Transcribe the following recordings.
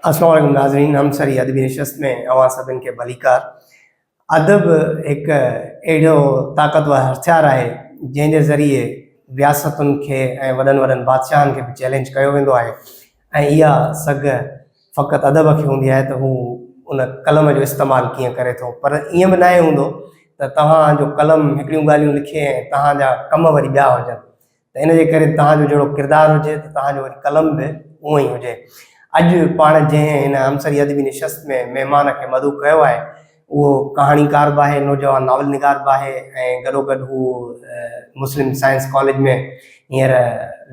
السلام عليڪم ناظرين همسري ادبي نشست ۾ اوهان سڀن کي ڀليڪار. ادب هڪ اهڙو طاقتور هٿيار آهي جنهن جي ذريعي رياستن کي ۽ وڏن وڏن بادشاهن کي به چئلينج ڪيو ويندو آهي ۽ اها سگهه فقط ادب کي هوندي آهي ته هو ان قلم جو استعمال ڪيئن ڪري ٿو پر ائين به ناهي هوندو ته توهان جو قلم هڪڙيون ڳالهيون لکي ۽ توهان جا ڪم وري ٻيا هجن ته ان جي ڪري توهان جو جهڙو ڪردار هجي ته توهان جو وري قلم به اونئن ئي هجي. اڄ پاڻ جنهن هن همسري ادبي نشست ۾ مهمان کي مدعو ڪيو آهي، اهو ڪهاڻيڪار به آهي، نوجوان ناول نگار به آهي ۽ گڏوگڏ هو مسلم سائنس ڪاليج ۾ هينئر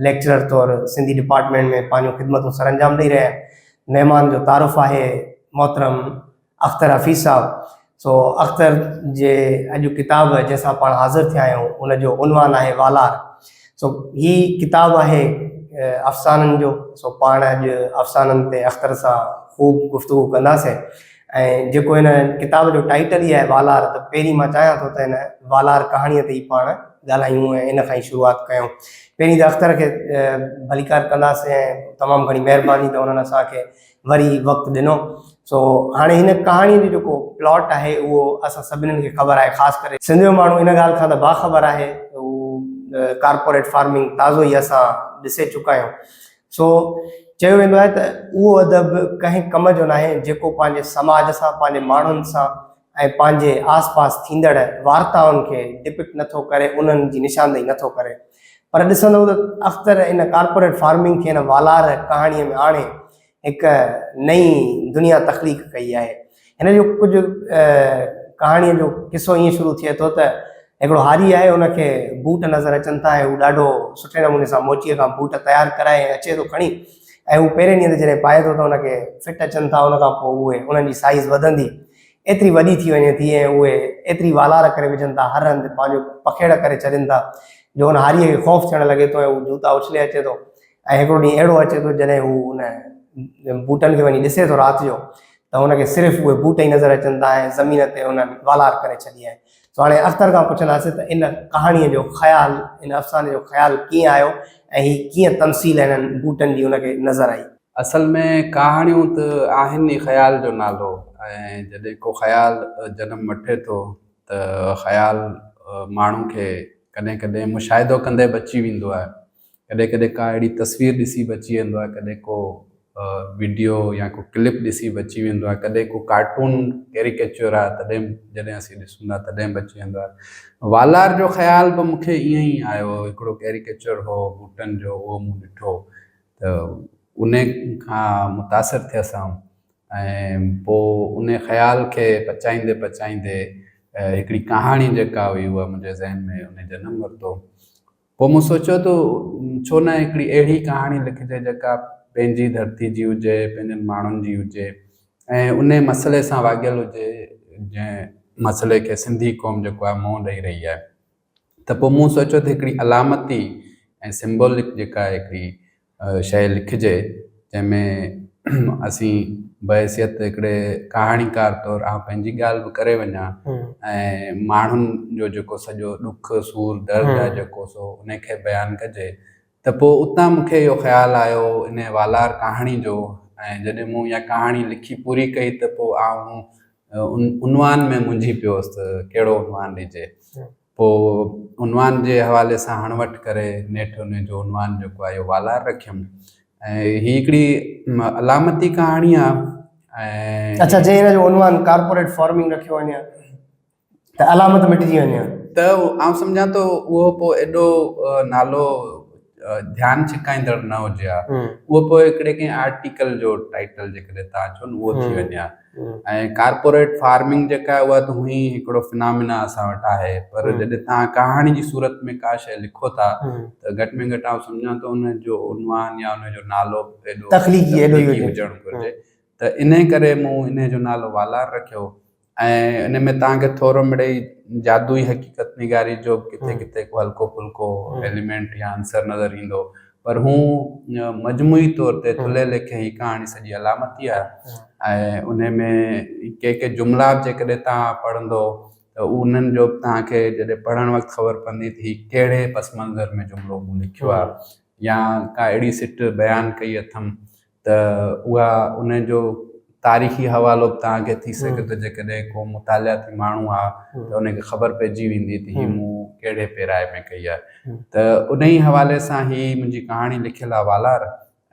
ليڪچرر طور سنڌي ڊپارٽمينٽ ۾ پنهنجون خدمتون سرانجام ڏئي رهيا آهن. مهمان جو تعارف آهي محترم اختر حفيظ صاحب سو اختر جي اڄ ڪتاب جنهن سان پاڻ حاضر ٿيا آهيون ان جو عنوان آهي والار سو هي ڪتاب آهي افسانن جو سو پاڻ اڄ افسانن تي اختر سان خوب گفتگو ڪنداسين ۽ جيڪو هن ڪتاب جو ٽائيٽل ئي آهي والار ته پهرين مان چاهيان ٿو ته هن والار ڪهاڻيء تي ئي پاڻ ڳالهايون ۽ ان کان ئي شروعات ڪيون پهرين ته اختر کي ڀليڪار ڪنداسين ۽ تمام گهڻي مهرباني ته انهن اسان کي وري وقت ڏنو. سو هاڻي هن ڪهاڻيء جو جيڪو پلاٽ آهي اهو اسان سڀني کي خبر آهي خاص ڪري سنڌ جو ماڻهو ان ڳالهه کان ته باخبر آهي هو ڪارپوريٽ فارمنگ تازو ئي اسان ڏسي چڪا آهيون. سو چيو ويندو آهي ته اهو ادب ڪنهن ڪم جو ناهي جيڪو پنهنجي سماج سان پنهنجي ماڻهن سان ۽ پنهنجي آس پاس ٿيندڙ وارتائن کي ڊپڪٽ نٿو ڪري انهن جي نشاندهي نٿو ڪري پر ڏسندو ته اختر ان ڪارپوريٽ فارمنگ کي ان والار ڪهاڻيء ۾ آڻي هڪ نئين دنيا تخليق ڪئي آهي. هن جو ڪجهه ڪهاڻيء جو قصو ائين شروع ٿئي ٿو ته هڪڙو هاري آهي ان کي بوٽ نظر اچن ٿا ۽ هو ڏاڍو سٺي نموني سان موچيء کان بوٽ تيار ڪرائي ۽ اچي ٿو کڻي ۽ هو پهرين ڏينهن تي جڏهن پائي ٿو ته ان کي فٽ اچن ٿا ان کان پوء اهي انهن جي سائيز وڌندي ايتري وڏي ٿي وڃي ٿي ۽ اهي ايتري والار ڪري وجهن ٿا هر هنڌ پنهنجو پکيڙ ڪري ڇڏين ٿا جو ان هاريء کي خوف ٿيڻ لڳي ٿو ۽ هو جوتا اڇلي اچي ٿو ۽ هڪڙو ڏينهن اهڙو اچي ٿو جڏهن هو ان بوٽن کي وڃي ڏسي ٿو رات جو ته هن کي صرف اهي بوٽ ئي نظر اچن ٿا ۽ زمين تي انهن والار ڪري ڇڏي آهي. سو هاڻي اختر کان پڇنداسين ته ان ڪهاڻيء جو خيال، ان افساني جو خيال ڪيئن آيو ۽ هي ڪيئن تمثيل هنن بوٽن جي هن کي نظر آئي. اصل ۾ ڪهاڻيون ته آهن ئي خيال جو نالو ۽ جڏهن ڪو خيال جنم وٺي ٿو ته خيال ماڻهو کي ڪڏهن ڪڏهن مشاهدو ڪندي به اچي ويندو آهي ڪڏهن ڪڏهن ڪا اهڙي تصوير ڏسي به اچي ويندو آهي، ڪڏهن ڪو وڊيو يا ڪو ڪلپ ڏسي به اچي ويندو آهي، ڪڏهن ڪو ڪارٽون ڪيريڪيچر آهي تڏهن جڏهن اسين ڏسون ٿا تڏهن به اچي ويندو آهي. والار جو خيال به مون کي ائين ئي آيو، هڪڙو ڪيريڪيچر هو بوٽن جو اهو مون ڏٺو ته ان کان متاثر ٿيس آئون ۽ پوء ان خيال کي پچائيندي پچائيندي هڪڙي ڪهاڻي جيڪا هئي اها منهنجي ذهن ۾ ان جنم ورتو. پوء مون سوچيو ته ڇو نه هڪڙي اهڙي ڪهاڻي لکجي جيڪا پنهنجي ڌرتي جي هجي، پنهنجن ماڻهن جي هجي ۽ انهي مسئلي سان واڳيل هجي جنهن مسئلي کي سنڌي قوم جيڪو آهي منهن ڏئي رهي آهي ته پوء مون سوچيو ته هڪڙي علامتي ۽ سمبولڪ جيڪا هڪڙي شيء لکجي جنهن ۾ اسين بحيثيت هڪڙي ڪهاڻيڪار طور آئون پنهنجي ڳالهه به ڪري وڃان ۽ ماڻهن جو جيڪو سڄو ڏک سور درد آهي جيڪو سو ان کي بيان ڪجي ته پوء اتان مون کي اهو خيال آيو ان والار ڪهاڻي جو ۽ جڏهن مون اها ڪهاڻي لکي پوري ڪئي ته پوء آئون عنوان ۾ منجهي پيو هوس ته ڪهڙو عنوان ڏجي پوء عنوان جي حوالي سان هڻ وٺ ڪري نيٺ ان جو عنوان جيڪو آهي اهو والار رکيم ۽ هي هڪڙي علامتي ڪهاڻي آهي ۽. اڇا جي هن جو عنوان ڪارپوريٽ فارمنگ رکيو وڃي ها ته علامت مٽجي وڃي ها. ته آئون سمجهان ٿو اهو پوء ايڏو نالو ڌيان ڇڪائيندڙ نه هجي ها اهو پوء هڪڙي ڪنهن آرٽيڪل جو ٽائيٽل جيڪڏهن توهان چئو نه اهو ٿي وڃي ها ۽ ڪارپوريٽ فارمنگ جيڪا آهي اها ته هونئن ئي هڪڙو فنامينا اسان وٽ آهي پر جڏهن توهان ڪهاڻي جي صورت ۾ ڪا شيء لکو ٿا ته گهٽ ۾ گهٽ آئون سمجهان ٿو ان جو عنوان يا ان جو نالو ايڏو تخليقي هجڻ گهرجي ته انهي ڪري مون انهي جو نالو والار رکيو ۽ ان ۾ توهان کي ٿورو مڙئي جادوئي حقيقت نگاري جو به ڪٿي ڪٿي ڪو هلڪو ڦلڪو ايليمينٽ يا عنصر نظر ايندو پر هو مجموعي طور تي ٿلهي ليکي هي ڪهاڻي سڄي علامتي آهي ۽ ان ۾ ڪي ڪي جملا به جيڪڏهن توهان پڙهندو ته انهن جو به توهان کي جڏهن پڙهڻ وقت خبر پوندي ته هي ڪهڙي پس منظر ۾ جملو مون لکيو آهي يا ڪا اهڙي سٽ بيان ڪئي اٿم. ته اها ان جو تاريخي حوالو به توهان کي ٿي سگهي ٿو جيڪڏهن ڪو مطالعاتي ماڻهو آ ته ان کي خبر پئجي ويندي ته هي مون ڪهڙي پيرائي ۾ ڪئي آهي ته ان ئي حوالي سان هي منهنجي ڪهاڻي لکيل آ والار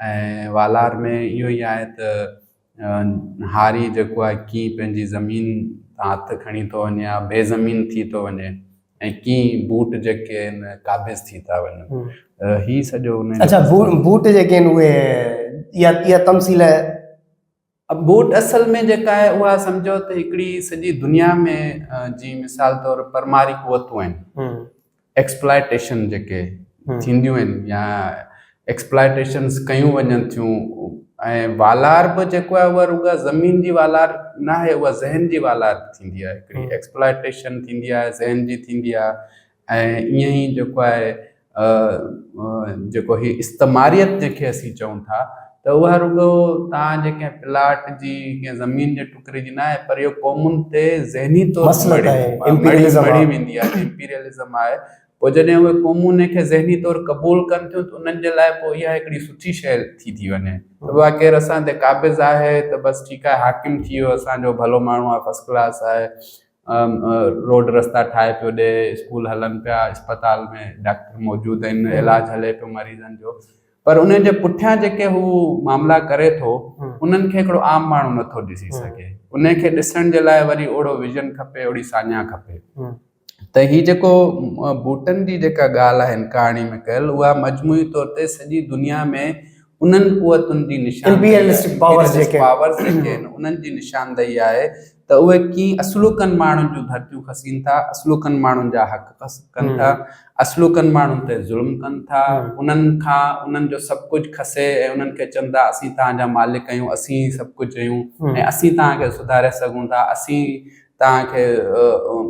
۽ والار ۾ اهو ئي آهي ته هاري جيڪو آهي ڪيئن پنهنجي زمين تان هٿ کڻي ٿو وڃي يا بي زمين ٿي ٿو وڃي ۽ ڪيئن بوٽ جيڪي آهن قابض ٿي ٿا وڃن هي سڄو ان اچھا بوٽ جيڪي آهن اهي اها اها تمثيل بوٽ اصل ۾ جيڪا آهي اها سمجھو ته هڪڙي سڄي دنيا ۾ جي مثال طور پرماري قوتون آهن ايڪسپلائٽيشن جيڪي ٿينديون آهن يا ايڪسپلائٽيشنس ڪيون وڃن ٿيون ۽ والار به جيڪو آهي اها رڳا زمين جي والار نه آهي اها ذهن جي والار به ٿيندي آهي هڪڙي ايڪسپلائٽيشن ٿيندي آهي ذهن جي ٿيندي آهي ۽ ائين ئي جيڪو آهي جيڪو هي استعماريت جنهن کي اسين چئون ٿا ته اها رڳو توهان جي ڪنهن پلاٽ جي ڪنهن زمين جي ٽڪري جي ناهي پر اهو قومن تي ذهني طور مڙهي ويندي آهي امپيريلزم آهي پوء جڏهن اهي قومون ان کي ذهني طور قبول ڪن ٿيون ته انهن جي لاء پوء اها هڪڙي سٺي شيء ٿي ٿي وڃي ته اها ڪير اسان تي قابض آهي ته بس ٺيڪ آهي حاڪم ٿي ويو اسان جو ڀلو ماڻهو آهي فرسٽ ڪلاس آهي روڊ رستا ٺاهي پيو ڏي اسڪول هلن پيا اسپتال ۾ ڊاڪٽر موجود آهن علاج هلي پيو مريضن جو پر انهن جي پٺيان جيڪي هو معاملا ڪري ٿو انهن کي هڪڙو عام ماڻهو نٿو ڏسي سگهي ان کي ڏسڻ جي لاء وري اوڙو ويزن کپي اوڙي ساڃاهه کپي ته هي جيڪو بوٽن جي جيڪا ڳالهه آهي هن ڪهاڻي ۾ ڪيل اها مجموعي طور تي سڄي دنيا ۾ انهن قوتن جي نشاندهي پاورز جيڪي آهن انهن جي نشاندهي آهي ته اهي ڪيئن اصلوڪن ماڻهن جون ڌرتيون کسين ٿا، اصلوڪن ماڻهن جا حق غصب ڪن ٿا، اصلوڪن ماڻهن تي ظلم ڪن ٿا، انهن کان انهن جو سڀ ڪجهه کسي ۽ انهن کي چون ٿا اسين توهان جا مالڪ آهيون، اسين ئي سڀ ڪجهه آهيون ۽ اسين توهان کي سڌاري سگهون ٿا، اسين توهان کي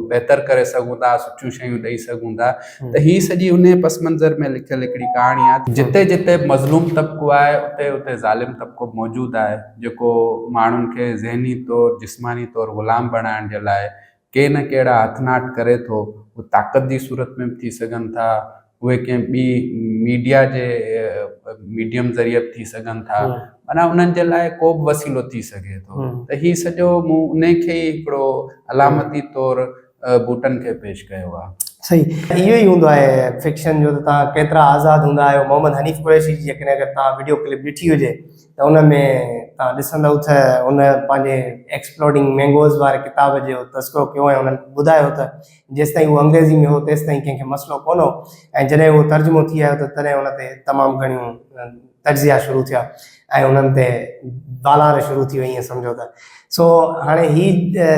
بهتر ڪري سگهون ٿا، سٺيون شيون ڏئي سگهون ٿا ته هي سڄي انهيء پس منظر ۾ لکيل هڪڙي ڪهاڻي آهي. جتي جتي مظلوم طبقو آهي اتي اتي ظالم طبقو به موجود آهي. جيڪو ماڻهن کي ذهني طور جسماني طور غلام بڻائڻ جي لاء ڪي نه ڪي اهڙا هٿ not ڪري ٿو، اهي طاقت جي صورت ۾ به ٿي سگهن ٿا، اهي ڪنهن ٻي ميڊيا جي ميڊيم ذريعي به ٿي سگهن ٿا، معنيٰ انهن جي لاء ڪو به وسيلو ٿي سگهي ٿو ته هي سڄو مون انهي کي ئي هڪڙو علامتي طور بوٽن کي پيش ڪيو آهي. صحيح اهو ئي هوندو آهي فڪشن جو ته توهان ڪيترا آزاد هوندا آهيو محمد حنيف قريشي جي جيڪڏهن اگر توهان وڊيو ڪلپ ڏٺي هجي ته ان ۾ توهان ڏسندؤ تھ ان پنهنجي ايڪسپلوڊنگ مينگوز واري ڪتاب جو تذڪرو ڪيو ۽ انهن ٻڌايو ته جيستائين اهو انگريزي ۾ هو تيستائين ڪنهن کي مسئلو ڪونه هو ۽ جڏهن اهو ترجمو ٿي آيو ته تڏهن ان تي تمام گهڻيون تجزيا شروع ٿيا ۽ انهن تي والار شروع ٿي وئي ائين سمجهو ته سو هاڻي هي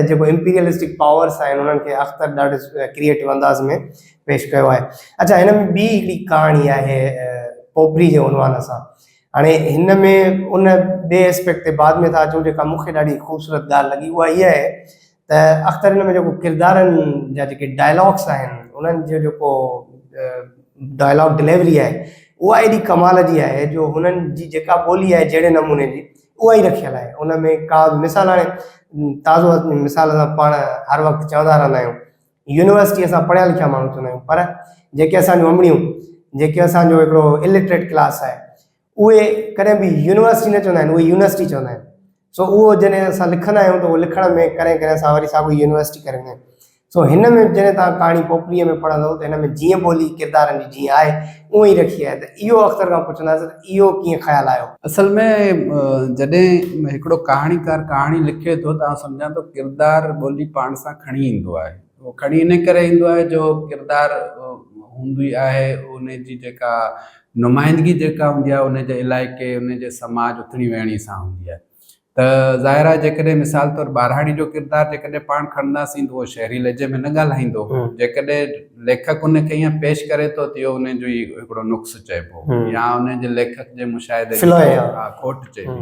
جيڪو امپيريلسٽڪ پاورس آهن انهن کي اختر ڏاڍي ڪريئيٽو انداز ۾ پيش ڪيو آهي. اڇا هن ۾ ٻي هڪڙي ڪهاڻي آهي پوپري جي عنوان سان هاڻي هن ۾ ان ٻئي اسپيڪٽ تي بعد ۾ ٿا اچون جيڪا مون کي ڏاڍي خوبصورت ڳالهه لڳي اها هيء آهي ته اختر هن ۾ جيڪو ڪردارن جا جيڪي ڊائلاگس آهن انهن جو جيڪو ڊائلاگ ڊليوري آهي اها ايڏي ڪمال جي آهي جو هنن جي جيڪا ٻولي آهي جهڙي نموني جي اها ئي رکيل آهي ان ۾ ڪا به مثال هاڻي تازو مثال اسان پاڻ هر وقت چوندا رهندا آهيون يونيورسٽي اسان پڙهيا لکيا ماڻهو چوندا آهيون پر جيڪي اسان جون امڙيون جيڪي اسان جو هڪڙو الٽريٽ ڪلاس آهي اهي ڪڏهن به يونيورسٽي نه چوندا آهن اهي يونيورسٽي چوندا آهن سو اهو جڏهن اسان لکندا آهيون ته اهو لکڻ ۾ ڪڏهن ڪڏهن اسان وري ساڳو يونيورسٽي ڪري ويندا آهيون سو هن ۾ جڏهن توهان ڪهاڻي پوپليء ۾ پڙهندو ته هن ۾ جيئن ٻولي ڪردارن جي جيئن آهي اونئن ئي رکي آهي ته اهو اختر کان پڇنداسين ته اهو ڪيئن خيال آيو؟ اصل ۾ جڏهن هڪڙو ڪهاڻيڪار ڪهاڻي لکي ٿو ته آئون سمجهان ٿو ڪردار ٻولي پاڻ سان کڻي ايندو آهي. اهو کڻي ان ڪري ايندو آهي جو ڪردار هوندي آهي ان جي جيڪا نمائندگي جيڪا هوندي آهي ان جي علائقي ان جي سماج اٿڻي ويهڻي سان هوندي آهي. ته ظاهر آهي جيڪڏهن مثال طور ٻهراڙي جو ڪردار جيڪڏهن پاڻ کڻنداسين ته اهو شهري لهجي ۾ نه ڳالهائيندو جيڪڏهن ليکڪ ان کي ائين پيش ڪري ٿو ته اهو ان جو ئي هڪڙو نقص چئبو يا ان جي ليکڪ جي مشاهدي جي کوٽ چئبي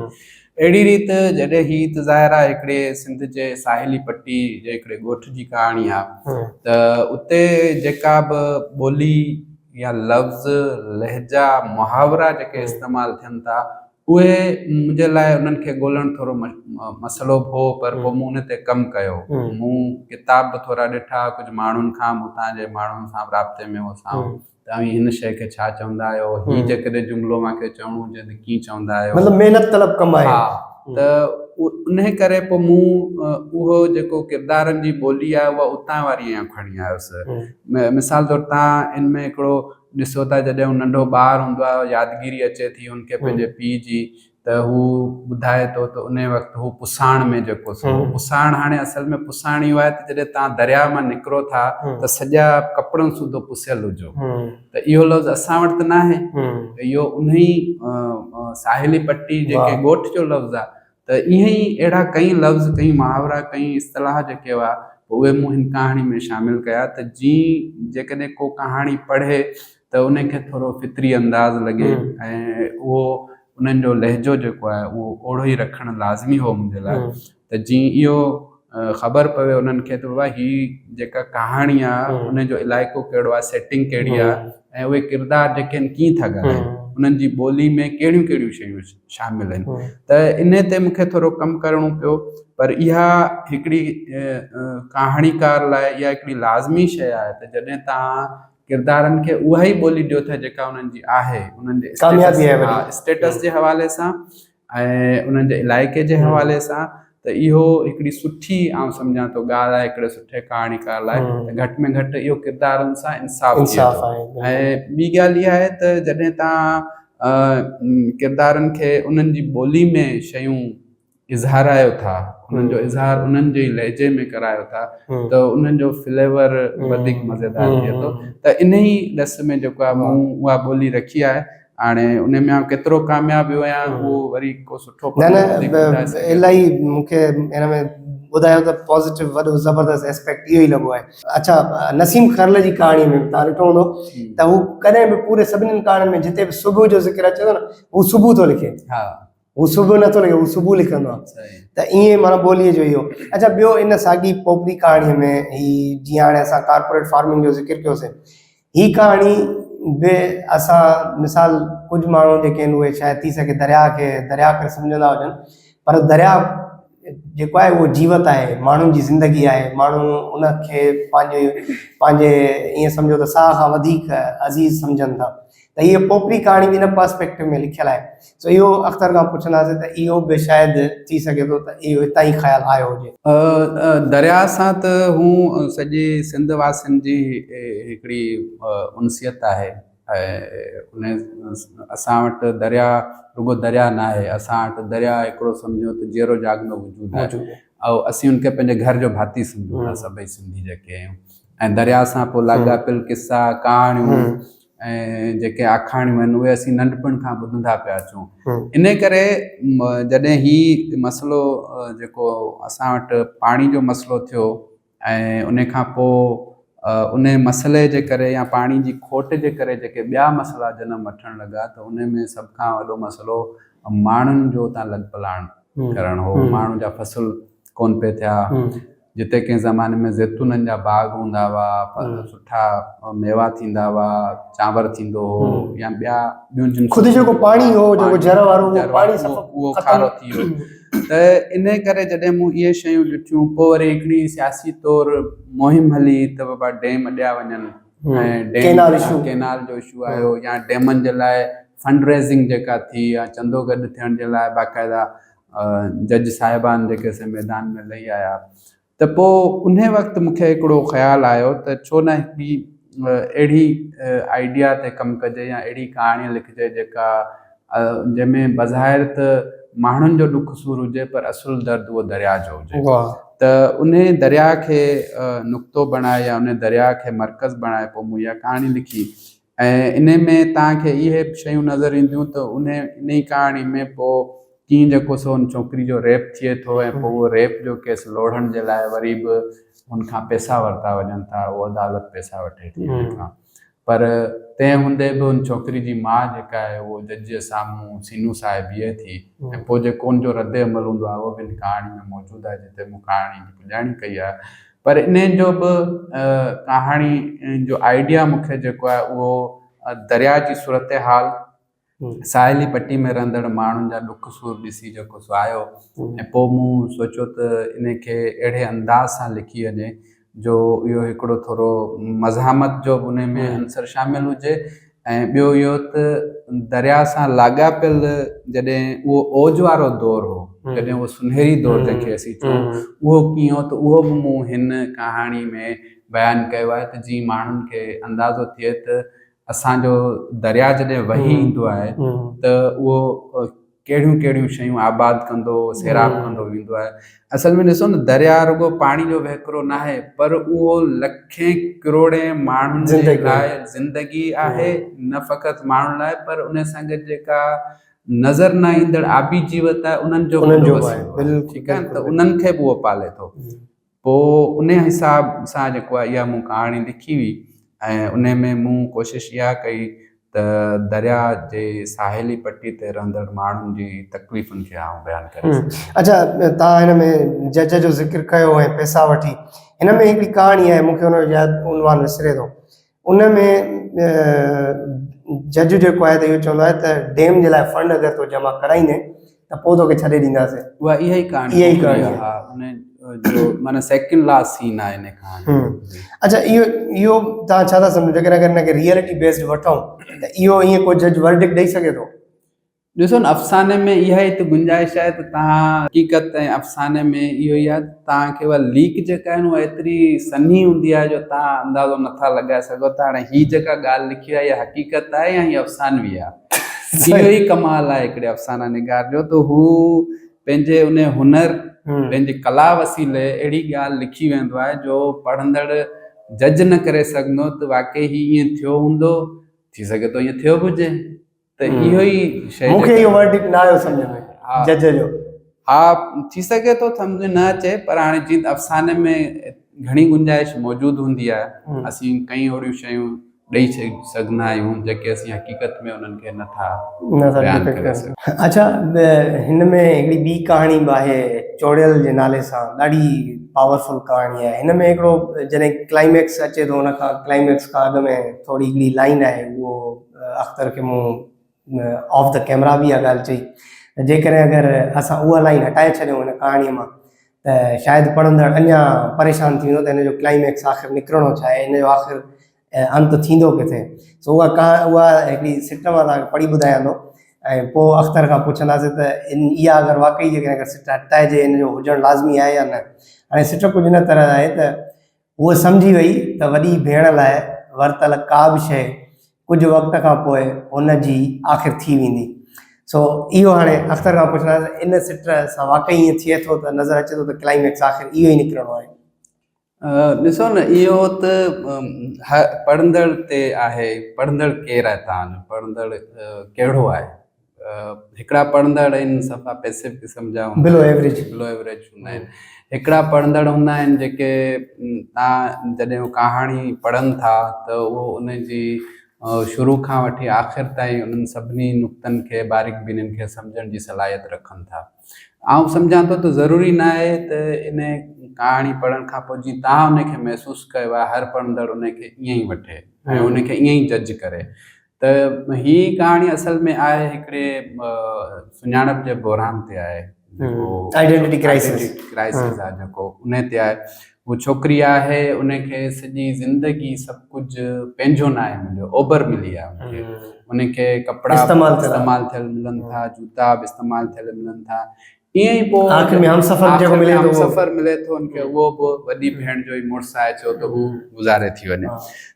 اهڙي ريت جڏهن هي ته ظاهر آهي هڪڙي سنڌ جي ساحلي پٽي جي هڪڙي ڳوٺ جي ڪهاڻي آهي ته اتي جيڪا به ٻولي يا لفظ لهجا محاورا جيڪي استعمال ٿين ٿا اهي منهنجي لاء انهن کي ڳولڻ ٿورو مسئلو به هو پر پوء مون ان تي ڪم ڪيو. مون ڪتاب به ٿورا ڏٺا، ڪجهه ماڻهن کان به اتان جي ماڻهن سان به رابطي ۾ هوس آئون ته اوهين هن شيء کي ڇا چوندا آهيو، هي جيڪڏهن جملو اوهان کي چوڻو هجي ته ڪيئن چوندا آهيو. مطلب محنت طلب ڪم آهي. ها ته انهي ڪري پوء مون اهو جيڪو ڪردارن جي ٻولي آهي اها اتان واري آئون کڻي آيس. مثال طور تان ان ۾ هڪڙو ڏسو ٿا جڏهن هو ننڍو ٻار هوندو آهي يادگيري اچي ٿي هن کي پنهنجي پيء جي ته هو ٻڌائي ٿو ته انهي وقت هو پساڻ ۾ جيڪو سو پساڻ هاڻي اصل ۾ پساڻ اهو آهي ته جڏهن توهان درياء مان نڪرو ٿا ته سڄا ڪپڙن سوڌو پسيل هجو ته اهو لفظ اسان وٽ ته ناهي اهو انهي ساحلي پٽي جيڪي ڳوٺ جو لفظ آهي ته ائين ئي اهڙا ڪئين لفظ، ڪئين محاورا، ڪئين اصطلاح جيڪي هئا، اهي مون هن ڪهاڻي ۾ شامل ڪيا ته جيئن جيڪڏهن ڪو ڪهاڻي پڙهي ته ان کي ٿورو فطري انداز لڳي ۽ اهو انهن جو لهجو جيڪو آهي اهو اوڙو ئي رکڻ لازمي هو منهنجي لاء ته جيئن اهو خبر پوي انهن کي ته بابا هي جيڪا ڪهاڻي آهي ان جو علائقو ڪهڙو آهي، سيٽنگ ڪهڙي آهي ۽ اهي ڪردار جيڪي آهن ڪيئن ٿا ڳالهائين، انهن جي ٻولي ۾ ڪهڙيون ڪهڙيون شيون شامل آهن ته انهي تي مون کي ٿورو ڪم ڪرڻو پيو پر اها هڪڙي ڪهاڻيڪار لاء اها هڪڙي لازمي شيء آهي ته جڏهن توهان ڪردارن کي اها ئي ٻولي ڏيو ٿا جيڪا انهن جي آهي انهن جي اسٽيٽس جي حوالي سان ۽ انهن جي علائقي جي حوالي سان ته اهو هڪڙي سٺي آئون سمجهان ٿو ڳالهه آهي هڪڙي سٺي ڪهاڻيڪار لاء ته گهٽ ۾ گهٽ اهو ڪردارن سان انصاف ٿئي ٿو ۽ ٻي ڳالهه اها آهي ته جڏهن توهان ڪردارن کي انهن جي ٻولي ۾ شيون اظهارايو ٿا انهن جو اظهار انهن جي لهجي ۾ ڪرايو ٿا ته انهن جو فليور وڌيڪ مزيدار ٿئي ٿو ته انهي ڏس ۾ جيڪو آهي مون اها ٻولي رکي آهي هاڻي ان ۾ آئون ڪيترو ڪامياب ويو آهيان اهو وري ڪو سٺو نه نه الاهي مون کي ان ۾ ٻڌايو ته پازيٽو وڏو زبردست اسپيڪٽ اهو ئي لڳو آهي اڇا نسيم خرل جي ڪهاڻي ۾ تان ڏٺو هوندو ته هو ڪڏهن به پوري سڀني ڪهاڻين ۾ جتي به صبح جو ذڪر اچي ٿو نه هو صبح ٿو لکي ها هو صبح نٿو لکي هو صبح لکندو آهي ته ائين معنی ٻوليء جو اهو اڇا ٻيو ان ساڳي پوپري ڪهاڻي ۾ هي جيئن هاڻي اسان ڪارپوريٽ فارمنگ جو ذڪر ڪيوسين هي ڪهاڻي به اسان مثال ڪجهه ماڻهو جيڪي آهن اهي شايد ٿي سگهي درياء کي درياء ڪري سمجهندا هجن پر درياء جيڪو آهي اهو جيوت آهي ماڻهن جي زندگي آهي ماڻهو ان کي پنهنجي پنهنجي ائين سمجهو ته ساهه کان وڌيڪ عزيز سمجهن ٿا ته هيء پوپري ڪهاڻي به ان پرسپيڪٽو ۾ لکيل آهي سو اهو اختر کان پڇنداسين ته اهو به شايد ٿي سگهي ٿو ته اهو هتان ئي خيال آيو هجي. درياء سان ته هون سڄي سنڌ واسين جي هڪڙي انسيت آهي ۽ ان اسان وٽ درياء رڳو درياء ناهي اسان وٽ درياء هڪڙو سمجهو ته جيئرو جاڳندو وجود آهي ۽ اسين ان کي پنهنجي گهر جو ڀاتي سمجهون ٿا سڀئي سنڌي جيڪي آهيون ۽ درياء سان پوء لاڳاپيل قصا ڪهاڻيون ۽ جيڪي آکاڻيون آهن اهي اسين ننڍپڻ کان ٻڌندا پيا اچون ان ڪري جڏهن هي مسئلو جيڪو اسان وٽ پاڻي جو مسئلو ٿيو ۽ ان کان پوء ان مسئلي جي ڪري يا پاڻي جي کوٽ جي ڪري جيڪي ٻيا مسئلا جنم وٺڻ لڳا ته ان ۾ سڀ کان وڏو مسئلو ماڻهن جو اتان لڏپلاڻ ڪرڻ هو ماڻهن جا فصل ڪون پئي ٿيا جتي ڪنهن زماني ۾ زيتونن جا باغ هوندا هئا، سٺا ميوا ٿيندا هئا، چانور ٿيندو هو يا ٻيا ٻيون جنسون خود جيڪو پاڻي هو جيڪو جر وارو اهو پاڻي صفا اهو کارو ٿي ويو ته انهي ڪري جڏهن مون اهي شيون ڏٺيون پوء وري هڪڙي سياسي طور مهم هلي ته بابا ڊيم اڏيا وڃن ۽ ڊيم ڪينال جو اشو آيو يا ڊيمن جي لاء فنڊ ريزنگ جيڪا ٿي يا چندو گڏ ٿيڻ جي لاء باقاعده جج صاحبان جيڪي سي ميدان ۾ لهي آيا ته پوء انهي وقت مون کي هڪڙو خيال آيو ته ڇو نه هڪڙي اهڙي آئيڊيا تي ڪم ڪجي يا اهڙي ڪهاڻي لکجي جيڪا جنهن ۾ بظاهر ته ماڻهن جو ڏک سور هجي پر اصل درد اهو درياء جو هجي ته انهي درياء کي نقطو بڻائي يا انهي درياء کي مرڪز بڻائي پوء مون اها ڪهاڻي لکي ۽ انهي ۾ توهان کي اهي به شيون نظر اينديون ته انهي انهي ڪهاڻي ۾ پوء ڪيئن جيڪو سو ان ڇوڪري جو ريپ ٿئي ٿو ۽ پوء اهو ريپ جو ڪيس لوڙهڻ جي لاء وري به هن کان پئسا ورتا وڃن ٿا اهو عدالت پئسا وٺي ٿي هن کان پر تنهن هوندي به ان ڇوڪري جي ماء جيڪا آهي اهو جج جي سامهون سينو ساهي بيهي ٿي ۽ پوء جيڪو ان جو رد عمل هوندو آهي اهو به ان ڪهاڻي ۾ موجود آهي جتي مون ڪهاڻي جي پڄاڻي ڪئي آهي پر انهن جو به ڪهاڻي جو آئيڊيا مون کي جيڪو آهي اهو درياء جي صورتحال ساحلي پٽي ۾ رهندڙ ماڻهن جا ڏک سور ڏسي جيڪو سو آيو ۽ پوء مون سوچيو ته ان کي اهڙي انداز سان لکي وڃي جو اهو هڪڙو ٿورو مزاحمت جو به ان ۾ عنصر شامل هجي ۽ ٻيو اهو ته درياء سان لاڳاپيل جڏهن اهو اوج وارو دور هو جڏهن اهو سنهري دور جنهن کي اسين چئون اهو ڪيئن هو ته اهو به مون هن ڪهاڻي ۾ بيان ڪيو آهي ته جيئن ماڻهن کي اندازو ٿئي ته اسان جو درياء جڏهن وهي ايندو آهي ته اهو ڪهڙيون ڪهڙيون شيون آباد ڪندو سيراب ڪندو ويندو آهي اصل ۾ ڏسو نه درياء رڳو پاڻي جو وهڪرو ناهي پر اهو لکين ڪروڙين ماڻهن جي لاء زندگي آهي نه فقط ماڻهن لاء پر ان سان گڏ جيڪا نظر نه ايندڙ آبي جيوت آهي انهن جو به وڏو وسيلو آهي ٺيڪ آهي ته انهن کي به اهو پالي ٿو پوء انهيء حساب سان جيڪو آهي اها مون ڪهاڻي لکي هئي ۽ انهيء ۾ مون ڪوشش اها ڪئي ته درياء جي ساحلي پٽي تي رهندڙ ماڻهن جي تڪليفن کي آئون بيان ڪري سگهان. اڇا توهان هن ۾ جج جو ذڪر ڪيو ۽ پئسا وٺي هن ۾ هڪڙي ڪهاڻي آهي مون کي ان جو ياد عنوان وسري ٿو ان ۾ جج جيڪو آهي ته اهو چوندو آهي ته ڊيم جي لاء فنڊ اگر تو جمع ڪرائيندين ته پوء توکي ڇڏي ڏينداسين. اها اها ئي ڪهاڻي اها ئي ڪهاڻي آهي. ها ان جو معنيٰ سيڪنڊ لاسٽ سين آهي ان ڪهاڻي جو. اڇا اهو اهو توهان ڇا ٿا سمجهو جيڪڏهن اگر ان کي ريئلٽي بيسڊ وٺون ته اهو ائين ڪو جج ورڊڪٽ ڏئي سگهي ٿو؟ ڏسو نه افساني ۾ اها ئي ته گنجائش آهي ته توهان حقيقت ۽ افساني ۾ اهو ئي آهي ته توهان کي اها ليڪ جيڪا آهي نه اها ايتري سنهي هوندي آهي جو توهان اندازو نٿا لڳائي سگهو ته هاڻي هي جيڪا ڳالهه لکي آهي اها حقيقت آهي يا هي افسانوي آهي. اهو ئي ڪمال آهي هڪڙي افسانه نگار جو ته هو پنهنجي ان هنر پنهنجي ڪلا وسيلي اهڙي ڳالهه لکي ويندو آهي جو پڙهندڙ جج نه ڪري سگهندو ته واقعي هي ائين ٿيو هوندو ٿي سگهي ٿو ائين ٿيو به هجي. ته اهو ئي شيء مون کي اهو ورڊڪٽ نه آيو سمجهه ۾ جج جو. ها ٿي سگهي ٿو سمجهه نه اچي پر هاڻي جيئن ته افساني ۾ گهڻي گنجائش موجود هوندي آهي اسين ڪئين اهڙيون شيون ڏئي سگهندا آهيون جيڪي اسين حقيقت ۾ انهن کي نٿا بيان ڪري سگهون. اڇا هن ۾ هڪڙي ٻي ڪهاڻي به آهي چوڙيل جي نالي سان ڏاڍي پاورفل ڪهاڻي آهي هن ۾ هڪڙو جڏهن ڪلائميڪس اچي ٿو ان کان ڪلائميڪس کان اڳ ۾ ٿوري هڪڙي لائن آهي اهو اختر کي مون آف the camera به اها ڳالهه چئي ته جيڪڏهن اگر اسان اها لائن هٽائي ڇڏيون هن ڪهاڻيء مان ته شايد پڙهندڙ اڃا پريشان ٿي ويندو ته هن جو ڪلائميڪس آخر نڪرڻو ڇا آهي هن جو آخر انت ٿيندو ڪٿي سو اها ڪها اها هڪڙي سٽ مان توهان کي پڙهي ٻڌايان ٿو ۽ پوء اختر کان پڇنداسين ته ان اها اگر واقعي جيڪڏهن اگر سٽ هٽائجي هن جو هجڻ لازمي آهي يا نه هاڻي سٽ ڪجهه هن طرح آهي ته هوء سمجهي وئي ته وڏي ڀيڻ لاء ورتل ڪا به شيء ڪجهه وقت کان پوء هن جي آخر ٿي ويندي. سو اهو هاڻي اختر کان پڇنداسين ته ان سٽ سان واقعي ائين ٿئي ٿو ته نظر اچي ٿو ته ڪلائميڪس آخر اهو ئي نڪرڻو آهي. ڏسو نه اهو ته پڙهندڙ تي آهي، پڙهندڙ ڪير آهي توهان جو، پڙهندڙ ڪهڙو آهي. هڪڙا پڙهندڙ آهن صفا پيسو قسم جا هوندا بلو ايوريج بلو ايوريج هوندا آهن هڪڙا پڙهندڙ هوندا آهن جيڪي تان جڏهن هو ڪهاڻي پڙهن ٿا ته اهو ان جي شروع کان وٺي آخر تائين انهن سڀني نقطن کي باريڪ بينين کي سمجهڻ جي صلاحيت رکن ٿا آئون سمجهان ٿو ته ضروري نه آهي ته ان ڪهاڻي پڙهڻ کان پوء جيئن تان ان کي محسوس ڪيو آهي هر پڙهندڙ ان کي ائين ئي وٺي ۽ ان کي ائين ئي جج ڪري ته هي ڪهاڻي اصل ۾ آهي هڪڙي سڃاڻپ جي بحران تي آهي جيڪو آئيڊينٽي ڪرائسس ڪرائسس آهي جيڪو ان تي آهي هو ڇوڪري آهي ان کي سڄي زندگي سڀ ڪجهه پنهنجو ناهي مليو اوبر ملي آهي ان کي ان کي ڪپڙا استعمال ٿيل ملن ٿا جوتا به استعمال ٿيل ملن ٿا ائين ئي پوء آخر ۾ همسفر جيڪو ملي ٿو همسفر ملي ٿو ان کي اهو به وڏي ڀيڻ جو ئي مڙس آهي ڇو ته هو گذاري ٿي وڃي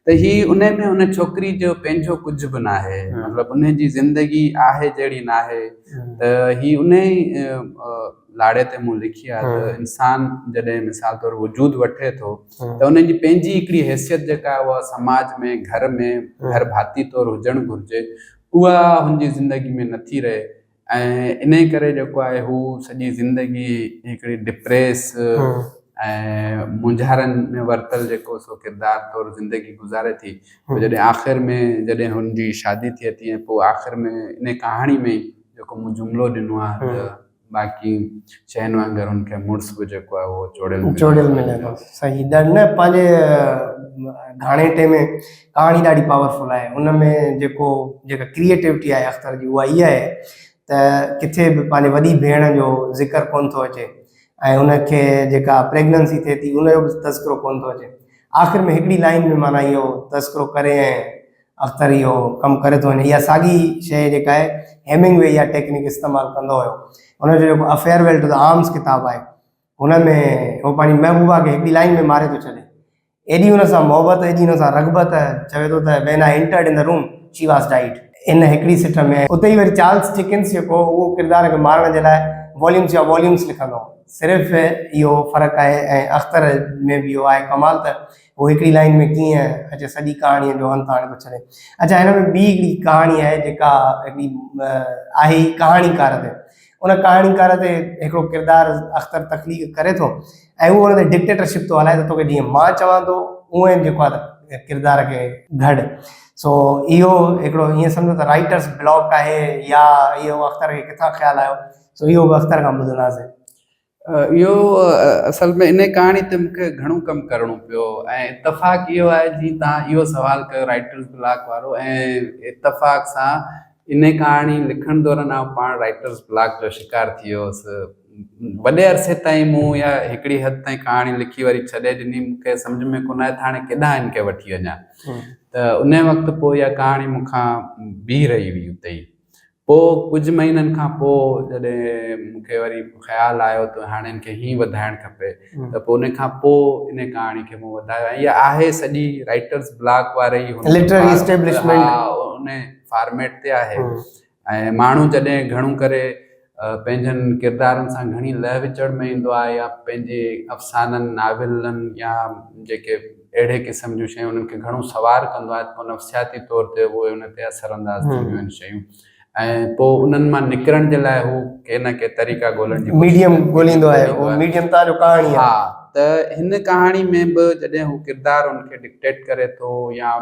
ته هي ان ۾ ان ڇوڪري جو پنهنجو ڪجهه به ناهي مطلب ان جي زندگي آهي جهڙي ناهي ته هي ان ئي لاڙي تي مون لکي آهي ته انسان جڏهن مثال طور وجود وٺي ٿو ته ان جي پنهنجي هڪڙي حيثيت جيڪا آهي اها سماج ۾ گهر ۾ گهر ڀاتي طور هجڻ گهرجي اها هن جي زندگي ۾ نٿي رهي ۽ انهي ڪري جيڪو آهي هو سڄي زندگي هڪڙي ڊپريس ۽ مونجهارن ۾ ورتل جيڪو سو ڪردار طور زندگي گذاري ٿي پوء جڏهن آخر ۾ جڏهن هن جي شادي ٿئي ٿي ۽ پوء آخر ۾ انهي ڪهاڻي ۾ جيڪو مون جملو ڏنو آهي ته باقي شين وانگر هن کي مڙس به جيڪو آهي اهو چوڙيل ملي چوڙيل ملي ٿو. صحيح نه پنهنجي گهاڻيٽي ۾ ڪهاڻي ڏاڍي پاورفل آهي ان ۾ جيڪو جيڪا ڪريئيٽوٽي آهي اختر جي اها اها آهي ته ڪٿي به پنهنجي وڏي ڀيڻ جو ذڪر ڪونه ٿو اچي ۽ ان کي جيڪا پريگننسي ٿئي ٿي ان جو به تذڪرو ڪونه ٿو اچي آخر ۾ هڪڙي لائين ۾ معنيٰ اهو تذڪرو ڪري ۽ اختر اهو ڪم ڪري ٿو وڃي. اها ساڳي شيء جيڪا آهي هيمنگ وي اها ٽيڪنڪ استعمال ڪندو هيو. ان جو جيڪو A Farewell to the Arms ڪتاب آهي ان ۾ هو پنهنجي محبوبا کي هڪڙي لائين ۾ ماري ٿو ڇڏي. ايڏي ان سان محبت ايڏي ان سان رغبت چوي ٿو ته When I entered in the room she was died. ان هڪڙي سٽ ۾. اتي ئي وري چارلس ڊڪنس جيڪو هو اهو ڪردار کي مارڻ جي لاء واليومز جا واليومز لکندو هو. صرف اهو فرق آهي ۽ اختر ۾ به اهو آهي ڪمال ته هو هڪڙي لائين ۾ ڪيئن اچي سڄي ڪهاڻيء جو انت آڻي ٿو ڇڏي. اڇا هن ۾ ٻي هڪڙي ڪهاڻي آهي جيڪا هڪڙي آهي ئي ڪهاڻيڪار تي. ان ڪهاڻيڪار تي هڪڙو ڪردار اختر تخليق ڪري ٿو ۽ اهو ان تي ڊڪٽيٽرشپ ٿو هلائي ته توکي جيئن مان چوان ٿو اونئن جيڪو آهي ته ڪردار کي گهڙ. سو اهو هڪڙو ائين سمجهو ته رائيٽرس بلاڪ آهي يا اهو اختر کي ڪٿان خيال آيو سو اهو به اختر کان ٻڌنداسين. اهو اصل ۾ انهي ڪهاڻي تي مون کي گهڻو ڪم ڪرڻو پيو ۽ اتفاق اهو آهي جيئن توهان اهو سوال ڪيو رائيٽرز بلاڪ وارو ۽ اتفاق سان انهي ڪهاڻي لکڻ دوران آئون پاڻ رائيٽرز بلاڪ جو شڪار ٿي ويو هوس. وڏي عرصي تائين مون اها هڪڙي حد تائين ڪهاڻي لکي وري ڇڏي ڏني مون کي سمجهه ۾ ڪونه آيو ته هاڻي ڪيڏانهن هن کي وٺي وڃان ته انهي وقت پوء اها ڪهاڻي مون کان بيهي رهي هئي اتي ئي. پوء ڪجهه مهينن کان پوء جڏهن مون کي وري خيال آيو ته هاڻي هن کي هيئن وڌائڻ کپي ته پوء ان کان پوء ان ڪهاڻي کي مون وڌايو ۽ اها آهي سڄي رائيٽرز بلاڪ واري ئي هن لٽرري اسٽيبلشمينٽ ان فارميٽ تي آهي ۽ ماڻهو جڏهن گهڻو ڪري پنهنجن ڪردارن سان گهڻي لهه وچڙ ۾ ايندو آهي يا پنهنجي افسانن، ناولن يا جيڪي اهڙي قسم جون شيون انهن کي گهڻو سوار ڪندو آهي ته پوء نفسياتي طور تي اهي ان تي اثر انداز ٿينديون آهن شيون ۽ پوء انهن مان نڪرڻ جي لاء هو ڪي نه ڪي طريقا ڳولڻ جي ڪوشش ميڊيم ڳوليندو آهي اهو ميڊيم تان جو ڪهاڻي آهي. ها ته هن ڪهاڻي ۾ به جڏهن هو ڪردار ان کي ڊڪٽيٽ ڪري ٿو يا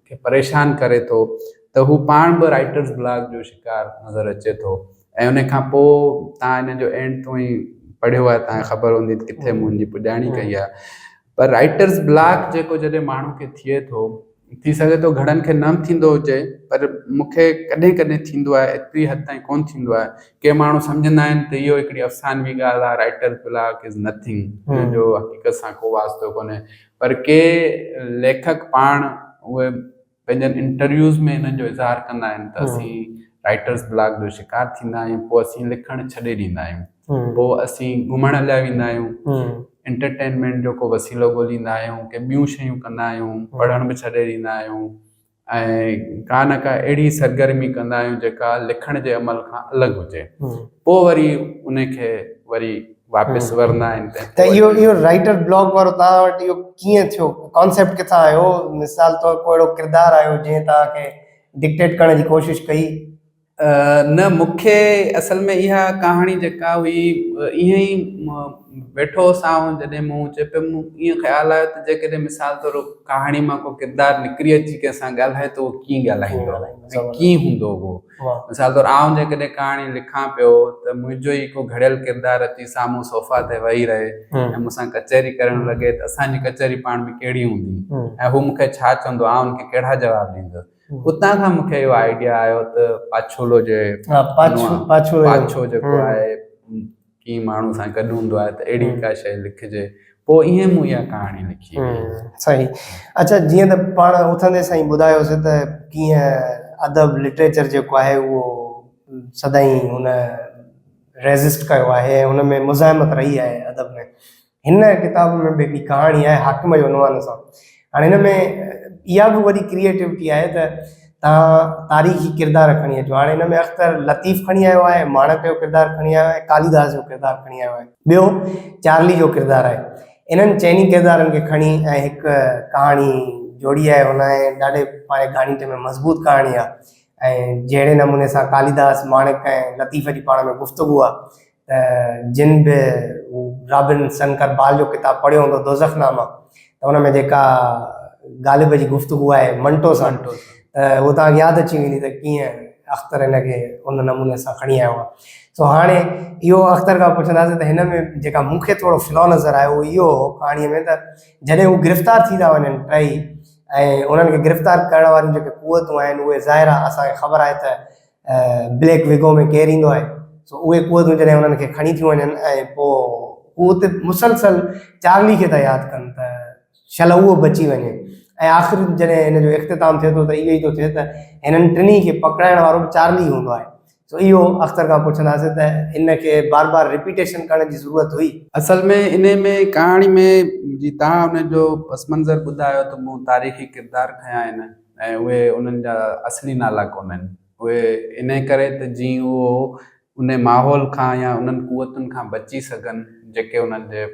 کي پريشان ڪري ٿو ته هو پاڻ به رائيٽرز بلاڪ جو شڪار نظر اچي ٿو ۽ ان کان پوء تان ان جو اينڊ تون ئي پڙهيو آهي تان خبر هوندي ته ڪٿي مون ان جي پڄاڻي ڪئي آهي پر رائيٽرز بلاڪ جيڪو جڏهن ماڻهو کي ٿئي ٿو ٿي سگهي ٿو گهڻن کي نه به ٿيندو هجي پر مون کي ڪڏهن ڪڏهن ٿيندو آهي ايتري حد تائين ڪونه ٿيندو آهي ڪي ماڻهو سمجهندا آهن ته اهو هڪڙي افسانوي ڳالهه آهي رائيٽرز بلاڪ از نٿنگ ان جو حقيقت سان ڪو واسطو ڪونهي پر ڪي ليکڪ پاڻ اهي پنهنجن انٽرويوز ۾ انهن جو اظهار ڪندا آهن ته اسين رائيٽرز بلاڪ جو شڪار ٿيندا آهيون پوء اسين لکڻ ڇڏي ڏيندا آهيون پوء اسين گهمڻ هليا ويندا آهيون انٽرٽينمينٽ جو ڪو وسيلو ڳوليندا آهيون ڪي ٻيون شيون ڪندا آهيون پڙهڻ به ڇڏي ڏيندا آهيون ۽ ڪا نه ڪا اهڙي سرگرمي ڪندا آهيون جيڪا لکڻ جي عمل کان الڳ هجي پوء وري ان کي وري واپس ورندا آهن ته اهو اهو رائيٽر بلاگ وارو توهان وٽ اهو ڪيئن ٿيو ڪانسيپٽ ڪٿان آيو مثال طور ڪو اهڙو ڪردار آيو جنهن توهان کي ڊڪٽيٽ ڪرڻ جي ڪوشش ڪئي نه مون کي اصل ۾ اها ڪهاڻي جيڪا هئي ائين ئي ويٺو هوس آئون جڏهن مون چئي پيو مون ائين خيال آيو ته جيڪڏهن مثال طور ڪهاڻي مان ڪو ڪردار نڪري اچي ڪنهن سان ڳالهائي ته اهو ڪيئن ڳالهائيندو ۽ ڪيئن هوندو اهو مثال طور آئون جيڪڏهن ڪهاڻي لکان پيو ته منهنجو ئي ڪو گهڙيل ڪردار اچي سامهون صوفا تي ويهي رهي ۽ مون سان ڪچهري ڪرڻ لڳي ته اسان جي ڪچهري پاڻ ۾ ڪهڙي هوندي ۽ هو مون کي ڇا چوندو آئون ان کي ڪهڙا جواب ڏيندس اتان کان مون کي اهو آئيڊيا آيو ته پاڇولو جي پاڇو جيڪو آهي ڪنهن ماڻهو سان گڏ هوندو آهي ته اهڙي ڪا شيء لکجي پوء ائين مون اها ڪهاڻي لکي. صحيح اڇا جيئن ته پاڻ اٿندي سان ئي ٻڌايوسي ته ڪيئن ادب لٽريچر جيڪو آهي اهو سدائين هن ريزسٽ ڪيو آهي ۽ ان ۾ مزاحمت رهي آهي ادب ۾ هن ڪتاب ۾ به هڪڙي ڪهاڻي آهي حاڪم جي عنوان سان. هاڻي هن ۾ اها به وڏي ڪريئيٽوٽي آهي ته توهان تاريخي ڪردار کڻي اچو. هاڻي هن ۾ اختر لطيف کڻي آيو آهي، ماڻڪ جو ڪردار کڻي آيو آهي، ڪاليداس جو ڪردار کڻي آيو آهي. ٻيو چارلي جو ڪردار آهي. انهن چئني ڪردارن کي کڻي ۽ هڪ ڪهاڻي جوڙي آهي هن ۽ ڏاڍي پنهنجي گهاڻيٽي ۾ مضبوط ڪهاڻي آهي ۽ جهڙي نموني سان ڪاليداس، ماڻڪ ۽ لطيف جي پاڻ ۾ گفتگو آهي ته جن به رابن سنڪر بال جو ڪتاب پڙهيو هوندو دوزخ ناما ته ان ۾ جيڪا غالب جي گفتگو آهي منٽو سان ته اهو توهان کي ياد اچي ويندي ته ڪيئن اختر هن کي ان نموني سان کڻي آيو آهي. سو هاڻي اهو اختر کان پڇنداسين ته هن ۾ جيڪا مون کي ٿورو فلو نظر آيو اهو اهو هو ڪهاڻيء ۾ ته جڏهن هو گرفتار ٿي ٿا وڃن ٽئي ۽ انهن کي گرفتار ڪرڻ واريون جيڪي قوتون آهن اهي ظاهر آهي اسان کي خبر آهي ته بليڪ وگو ۾ ڪير ايندو آهي سو اهي قوتون جڏهن انهن کي کڻي ٿيون وڃن ۽ پوء هو اتي مسلسل چارلي کي ٿا ياد ڪن ته شل اهو بچي وڃي ۽ آخر جڏهن هن جو اختتام ٿئي ٿو ته اهو ئي ٿو ٿئي ته هنن ٽنهي کي پڪڙائڻ وارو به چارلي هوندو آهي. سو اهو اختر کان پڇنداسين ته ان کي بار بار رپيٽيشن ڪرڻ جي ضرورت هئي؟ اصل ۾ انهي ۾ ڪهاڻي ۾ جي توهان ان جو پس منظر ٻڌايو ته مون تاريخي ڪردار کنيا آهن ۽ اهي انهن جا اصلي نالا ڪونهن اهي انهي ڪري ته جيئن اهو انهي ماحول کان يا انهن قوتن کان بچي سگهن جيڪي انهن جي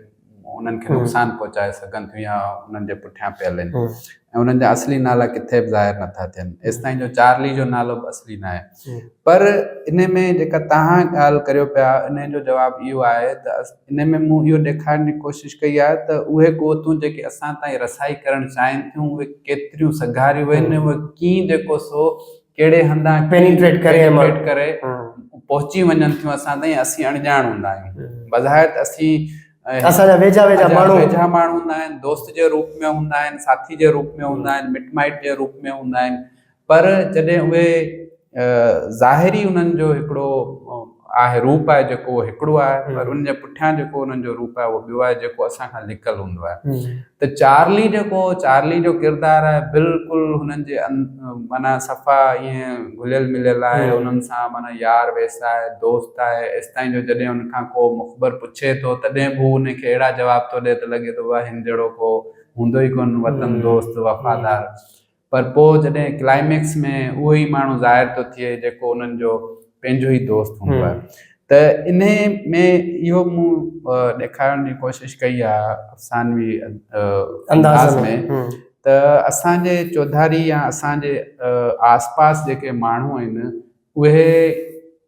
انهن کي نقصان پهچائي سگهن ٿيون يا انهن جي پٺيان پيل آهن ۽ انهن جا اصلي نالا ڪٿي به ظاهر نٿا ٿين ايستائين جو چارلي جو نالو به اصلي ناهي پر انهي ۾ جيڪا توهان ڳالهه ڪريو پيا انهي جو جواب اهو آهي ته انهي ۾ مون اهو ڏيکارڻ جي ڪوشش ڪئي آهي ته اهي قوتون جيڪي اسان تائين رسائي ڪرڻ چاهين ٿيون اهي ڪيتريون سگهاريون آهن اهي ڪيئن جيڪو سو ڪهڙي هنڌان پينيٽريٽ ڪري پينيٽريٽ ڪري پهچي وڃن ٿيون اسان تائين اسين اڻڄاڻ هوندا آهيون بظاهر ته اسين اسان جا ويجها ويجها ماڻهو ويجها ماڻهو هوندا آهن دوست جي روپ ۾ هوندا آهن ساٿي جي روپ ۾ هوندا آهن مٽ مائٽ جي روپ ۾ هوندا آهن پر جڏهن اهي ظاهري انهن جو هڪڙو آهي روپ آهي جيڪو اهو هڪڙو آهي پر ان جي پٺيان جيڪو انهن جو روپ آهي اهو ٻيو آهي جيڪو اسان کان لڪل هوندو آهي ته چارلي جيڪو چارلي جو ڪردار آهي بلڪل هنن جي معنيٰ صفا ائين گهليل مليل آهي انهن سان معنيٰ يار ويس آهي دوست آهي ايستائين جو جڏهن ان کان ڪو مخبر پڇي ٿو تڏهن به هو ان کي اهڙا جواب ٿو ڏئي ته لڳي ٿو واهه هن جهڙو ڪو هوندو ئي ڪونه وطن دوست وفادار پر پوء جڏهن ڪلائميڪس ۾ اهو ئي ماڻهو ظاهر ٿو ٿئي جيڪو انهن جو پنهنجو ئي دوست هوندو آهي ته انهي ۾ اهو مون ڏيکارڻ جي ڪوشش ڪئي آهي افسانوي انداز ۾ ته اسان جي چوڌاري يا اسان جي آس پاس جيڪي ماڻهو آهن اهي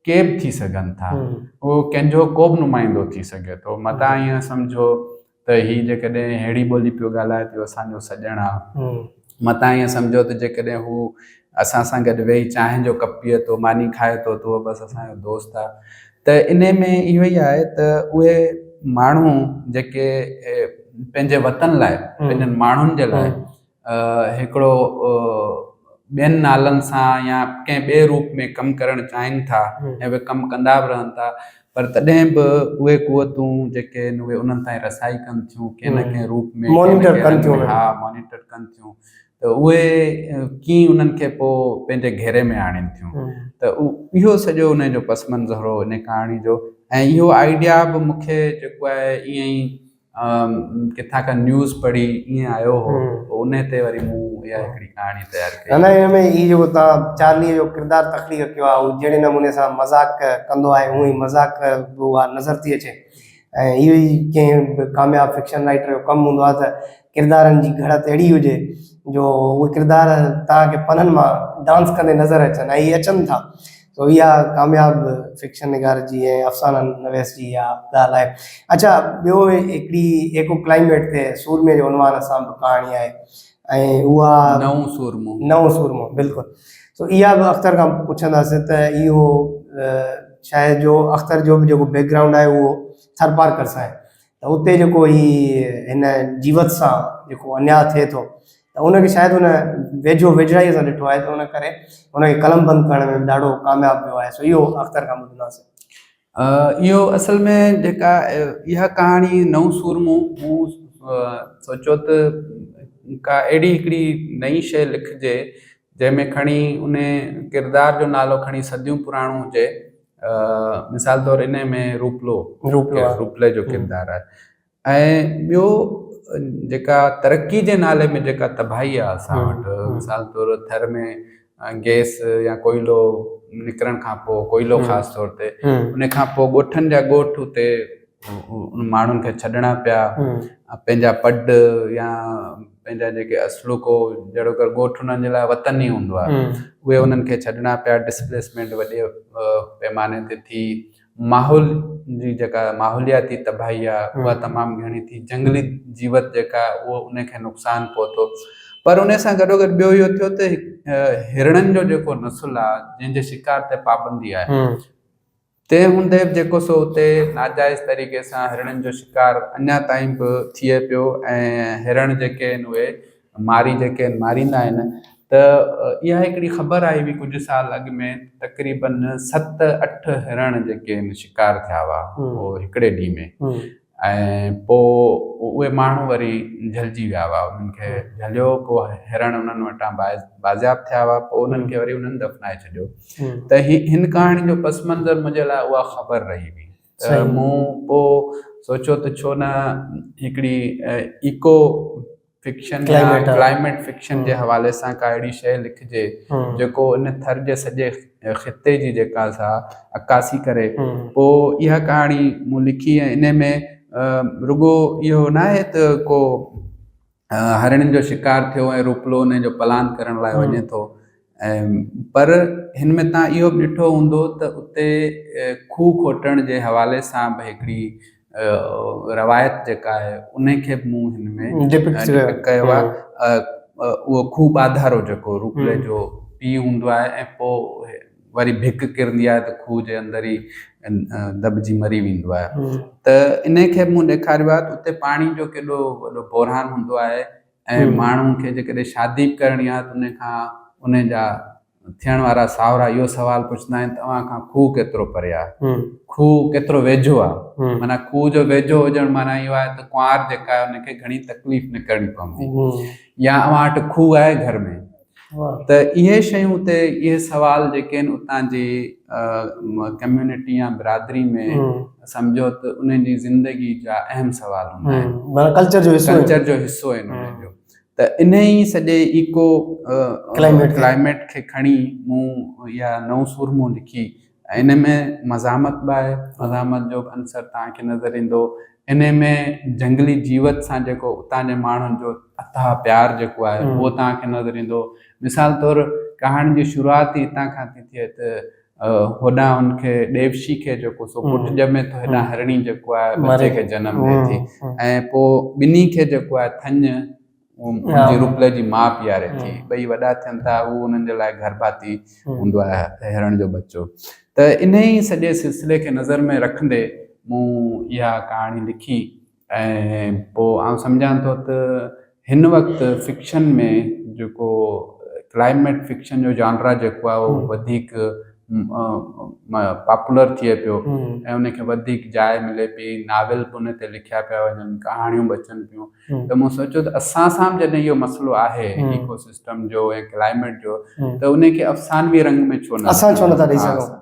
ڪي به ٿي سگهن ٿا اهو ڪنهن جو ڪو به نمائندو ٿي سگهي ٿو متان ائين سمجهو ته هي جيڪڏهن ههڙي ٻولي پيو ڳالهائي ته اهو اسان جو سڄڻ آ. متان ائين سمجهو ته جيڪڏهن هو اسان سان گڏ ويهي چانهه جو ڪپ پيئي ٿو، ماني کائي ٿو ته اهو بس اسان جو دوست آ. ته انهي ۾ اهو ئي آهي ته اهي ماڻهو جيڪي پنهنجي وطن لاء، پنهنجن ماڻهن جي لاء هڪڙو ٻين نالن سان يا ڪنهن ٻئي روپ ۾ ڪم ڪرڻ چاهين ٿا ۽ اهي ڪم ڪندا به رهن ٿا پر تڏهن به اهي قوتون جيڪي آهن اهي انهن تائين رسائي ڪن ٿيون ڪنهن نه ڪنهن روپ ۾ مانيٽر ڪن ٿيون ها مانيٽر ڪن ٿيون ته اهي ڪيئن انهن کي پوء پنهنجي گهيري ۾ آڻين ٿيون ته اهو سڄو ان جو پس منظر هو ان ڪهاڻي جو ۽ اهو آئيڊيا به مون کي جيڪو آهي ائين ئي ڪٿان کان نيوز پڙهي ائين آيو هو پوء انهي تي وري مون اها هڪڙي ڪهاڻي تيار ڪئي. نه نه ان ۾ هي جيڪو توهان چارليء جو ڪردار تخليق ڪيو آهي هو جهڙي نموني سان مذاق ڪندو آهي اونئين ئي مذاق به اها نظر ٿي اچي ۽ اهو ئي ڪنهن به ڪامياب فڪشن رائيٽر جو ڪم هوندو آهي ته ڪردارن جي گهڙت اهڙي هجي جو اهي ڪردار توهان کي پنن مان ڊانس ڪندي نظر اچن ۽ اهي اچن ٿا سو اها ڪامياب فڪشن نگار جي ۽ افسانه نويس جي اها ڳالهه آهي. اڇا ٻيو هڪڙي ايڪو ڪلائميٽ تي سورمي جي عنوان سان به ڪهاڻي آهي ۽ اها نئون سورمو. نئون سورمو بلڪل. سو اها به اختر کان پڇنداسين ته اهو شايد جو اختر جو به جيڪو بيڪ گرائونڊ آهي اهو ٿرپارڪر سان آهي ته اتي جيڪو هي هن جيوت سان جيڪو انياء ٿئي ٿو ته ان کي شايد هن ويجهو ويجهڙائيء سان ڏٺو آهي ته ان ڪري هن کي قلمبند ڪرڻ ۾ به ڏاڍو ڪامياب ويو آهي سو اهو اختر کان ٻڌنداسين. اهو اصل ۾ جيڪا اها ڪهاڻي نئون سورمو مون سوچيو ته ڪا اهڙي هڪڙي نئين شيء لکجي جنهن ۾ کڻي ان ڪردار جو نالو کڻي صديون پراڻو هجي مثال طور ان ۾ روپلو روپلي جو ڪردار آهي ۽ ٻيو جيڪا ترقي جي نالي ۾ جيڪا تباهي آهي اسان وٽ مثال طور ٿر ۾ گئس يا ڪوئلو نڪرڻ کان پوء ڪوئلو خاص طور تي ان کان پوء ڳوٺن جا ڳوٺ اتي ماڻهن کي ڇڏڻا پيا پنهنجا پڊ يا پنهنجا جيڪي اصلوڪو جهڙوڪر ڳوٺ انهن جي لاء وطن ئي هوندو آهي اهي انهن کي ڇڏڻا پيا ڊسپليسمينٽ وڏي پيماني تي ٿي ماحول جي جيڪا ماحولياتي تباهي آ اها تمام گهڻي ٿي، جنگلي جيوت جيڪا اهو ان کي نقصان پهتو. پر ان سان گڏو گڏ ٻيو اهو ٿيو ته هرڻن جو جيڪو نسل آهي جنهن جي شڪار تي پابندي آهي تنهن هوندي به جيڪو سو اتي ناجائز طريقي سان هرڻن جو شڪار اڃا تائين به ٿئي پيو ۽ هرڻ جيڪي آهن اهي ماري جيڪي آهن ماريندا آهن ته اها هڪڙي خبر آئي هئي ڪجهه سال اڳ ۾ تقريبن 7 8 هرڻ جيڪي آهن شڪار ٿيا هئا هڪڙي ڏينهن ۾ ۽ پوء اهي ماڻهو وري جهلجي ويا هئا، انهن کي جهليو، پوء هرڻ انهن وٽان بازياب ٿيا هئا، پوء انهن کي وري انهن دفنائي ڇڏيو. ته هن ڪهاڻي جو پس منظر منهنجي لاء اها خبر رهي هئي ته مون پوء سوچيو ته ڇو نه هڪڙي ايڪو فڪشن يا ڪلائميٽ فڪشن جي حوالي سان ڪا اهڙي شيء لکجي جيڪو ان ٿر جي سڄي خطي جي جيڪا سا عڪاسي ڪري. پوء اها ڪهاڻي مون لکي ۽ ان ۾ رڳو اهو ناهي ته ڪو هرڻين جو شڪار ٿيو ۽ روپلو ان جو پلاند ڪرڻ لاء وڃي ٿو پر هن ۾ تان اهو به ڏٺو هوندو ته اتي کوهه کوٽڻ جي حوالي سان به هڪڙي روايت جيڪا آهي ان کي به مون هن ۾ ڊپڪٽ ڪيو آهي. اهو کوهه ٻاڌارو جيڪو روپلي جو پيء هوندو آهي ۽ پوء وري ڀڪ ڪرندي آهي ته کوهه جي اندر ئي دٻجي مري ويندو آهي ته ان کي به مون ڏيکاريو آهي ته اتي پاڻي جو ڪيڏو وڏو بحران هوندو آهي ۽ ماڻهو کي جيڪڏهن شادي به ڪرڻي آهي ته ان کان ان جا ٿيڻ وارا ساهورا اهو سوال پڇندا آهن ته اوهان کان کوهه ڪيترو پري آهي، کوهه ڪيترو ويجهو آهي، معنيٰ کوهه جو ويجهو هجڻ معنيٰ اهو آهي ته ڪنوار جيڪا آهي ان کي گهڻي تڪليف نه ڪرڻي پوندي يا اوهان وٽ کوهه آهي گهر ۾. ته اهي شيون اتي اهي سوال جيڪي آهن اتان جي ڪميونٽي يا برادري ۾ سمجهو ته انهن جي زندگي جا اهم سوال هوندا آهن معنيٰ ڪلچر جو حصو ڪلچر جو حصو آهن انهن جو ته انهي ئي سڄي ايڪو ڪلائميٽ کي کڻي مون اها نئون سورمو لکي ۽ ان ۾ مزاحمت به آهي، مزاحمت جو به عنصر توهان کي نظر ايندو. انهي ۾ جهنگلي جيوت سان جيڪو اتان جي ماڻهن جو اٿاهه پيار جيڪو آهي اهو توهان کي نظر ايندو. مثال طور ڪهاڻي جي شروعات ئي اتان کان ٿي ٿئي ته هوڏانهن هن کي ڏيوشي کي جيڪو سو پٽ ڄمي ٿو هيڏانهن هرڻي جيڪو آهي ٻچي کي جنم ڏئي ٿي ۽ پوء ٻنهي کي جيڪو آهي ٿڃ هن جي روپلي جي ماء پياري ٿي. ٻئي وڏا ٿين ٿا، هو انهن جي لاء گهر ڀاتي هوندو آهي هرڻ جو ٻچو. ته انهيء سڄي سلسلي کي نظر ۾ رکندي مون اها ڪهاڻي لکي ۽ پوء آئون سمجهان ٿو ته هن وقت فڪشن ۾ جيڪو ڪلائميٽ فڪشن جو جانرا جيڪو آهي اهو وڌيڪ پاپولر ٿئي پيو ۽ ان کي وڌيڪ جاء ملي پئي، ناول به ان تي لکيا پيا وڃن، ڪهاڻيون به اچن پيون. ته مون سوچيو ته اسان سان به جڏهن اهو مسئلو آهي ايڪو سسٽم جو ۽ ڪلائميٽ جو ته ان کي افسانوي رنگ ۾ ڇو نه اسان ڇو نٿا ڏئي سگهون.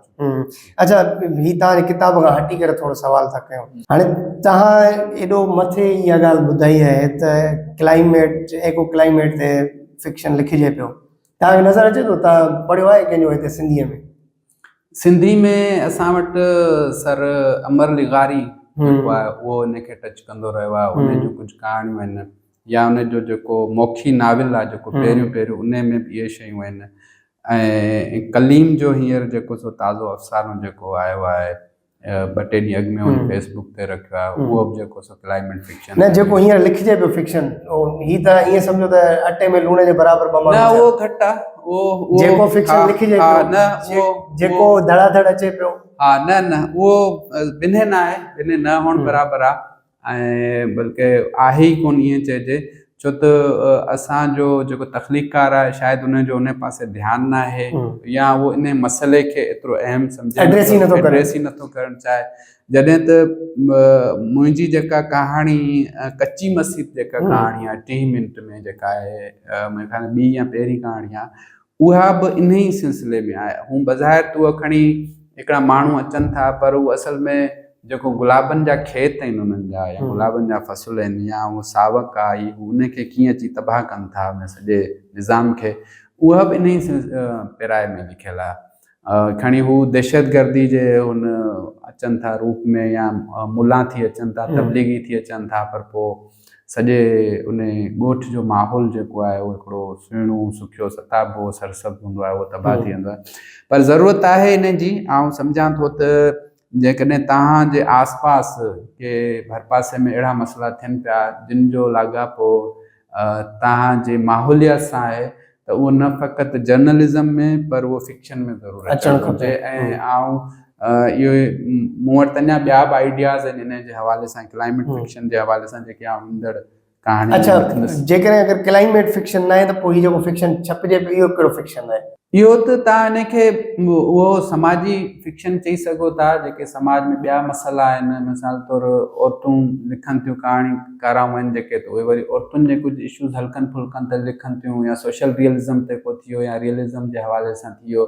اچا هي توهان جي ڪتاب کان هٽي ڪري ٿورو سوال ٿا ڪيون. هاڻي توهان ايڏو مٿي اها ڳالهه ٻڌائي آهي ته ڪلائميٽ ايڪو ڪلائميٽ تي فڪشن لکجي پيو، توهان کي نظر اچي ٿو؟ توهان پڙهيو آهي ڪنهن جو هتي سنڌيء ۾؟ سنڌي ۾ اسان وٽ سر امر لغاري جيڪو آهي اهو ان کي ٽچ ڪندو رهيو آهي، ان جون ڪجهه ڪهاڻيون آهن يا ان جو جيڪو موکي ناول آهي جيڪو پهريون پهريون ان ۾ به اهي شيون آهن ۽ ڪليم جو هينئر جيڪو سو تازو افسانو جيڪو آيو آهي ٻه ٽي ڏينهن اڳ ۾ هن فيس بڪ تي رکيو آهي اهو به جيڪو سو ڪلائميٽ فڪشن نه جيڪو هينئر لکجي پيو فڪشن هي ته ائين سمجهو ته اٽي ۾ لوڻ جي برابر ٻه ماڻهو نه اهو گهٽ آهي اهو جيڪو فڪشن لکجي پيو نه اهو جيڪو ڌڙا ڌڙ اچي پيو ها نه نه اهو بنهه نه آهي بنهه نه هئڻ برابر آهي ۽ بلڪه آهي ئي ڪونه ائين چئجي ڇو ته اسان جو جيڪو تخليقڪار آهي شايد ان جو ان پاسي ڌيان ناهي يا اهو ان مسئلي کي ايترو اهم سمجهي ايڊريس ئي نٿو ڪري ايڊريس ئي نٿو ڪرڻ چاهي. جڏهن ته منهنجي جيڪا ڪهاڻي ڪچي مسيت جيڪا ڪهاڻي آهي 30 منٽ ۾ جيڪا آهي منهنجي خيال ۾ ٻي يا پهرين ڪهاڻي آهي اها به انهيء ئي سلسلي ۾ آهي. هو بظاهر ته اهو کڻي هڪڙا ماڻهو اچن ٿا پر هو اصل ۾ جيڪو گلابن جا کيت آهن انهن جا يا گلابن جا فصل آهن يا هو ساوڪ آهي هو ان کي ڪيئن اچي تباهه ڪن ٿا ان سڄي نظام کي اها به انهيء پيرائي ۾ لکيل آهي. کڻي هو دهشتگردي جي هن اچن ٿا روپ ۾ يا ملان ٿي اچن ٿا تبليغي ٿي اچن ٿا پر پوء سڄي ان ڳوٺ جو ماحول جيڪو آهي اهو هڪڙو سهڻو سکيو ستابو سرسبز هوندو آهي اهو تباهه ٿي ويندو آهي پر ضرورت آهي ان جي آئون سمجهان ٿو ته جيڪڏهن توهان جي آس پاس ڪي ڀرپاسي ۾ اهڙا مسئلا ٿين پيا جن جو لاڳاپو توهان جي ماحوليات سان آهي ته اهو نه فقط جرنلزم ۾ پر اهو فڪشن ۾ ضرور اچڻ گهرجي ۽ آئون اهو مون وٽ اڃا ٻيا به آئيڊياز آهن ان جي حوالي سان ڪلائميٽ فڪشن جي حوالي سان جيڪي آئون ايندڙ ڪهاڻي اڇا جيڪڏهن اگر ڪلائميٽ فڪشن ناهي ته پوء هي جيڪو فڪشن ڇپجي پيو اهو ڪهڙو فڪشن آهي؟ اهو ته توهان ان کي اهو سماجي فڪشن چئي سگهو ٿا جيڪي سماج ۾ ٻيا مسئلا آهن مثال طور عورتون لکن ٿيون ڪهاڻيڪارائون آهن جيڪي ته اهي وري عورتن جي ڪجهه اشوز هلڪن ڦلڪن تي لکن ٿيون يا سوشل ريئلزم تي ڪو ٿي ويو يا ريئلزم جي حوالي سان ٿي ويو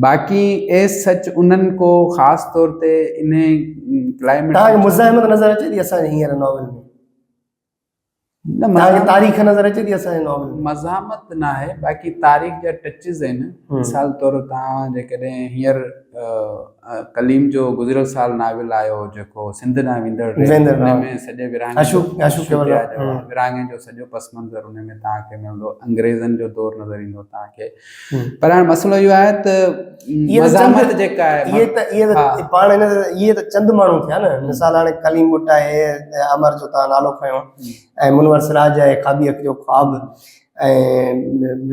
باقي ايز سچ انهن ڪو خاص طور تي انهي ڪلائميٽ توهان کي مزاحمت نظر اچي ٿي اسان جي هينئر ناول ۾؟ نه توهان کي تاريخ نظر اچي ٿي اسان جي ناول ۾؟ مزاحمت ناهي باقي تاريخ جا ٽچز آهن مثال طور توهان جيڪڏهن هينئر ڪليم جو گذريل سال ناول آيو هو جيڪو سنڌ ڏانهن ويندڙ ريل ان ۾ سڄي ورهاڱي جو سڄو پس منظر ان ۾ توهان کي ملندو انگريزن جو دور نظر ايندو توهان کي پر هاڻي مسئلو اهو آهي ته مزاحمت جيڪا آهي اهي ته اهي ته پاڻ هن اهي ته چند ماڻهو ٿيا نه مثال هاڻي ڪليم ٻٽ آهي امر جو تان نالو کنيو ۽ منور سراج آهي کاٻي اک جو خواب ۽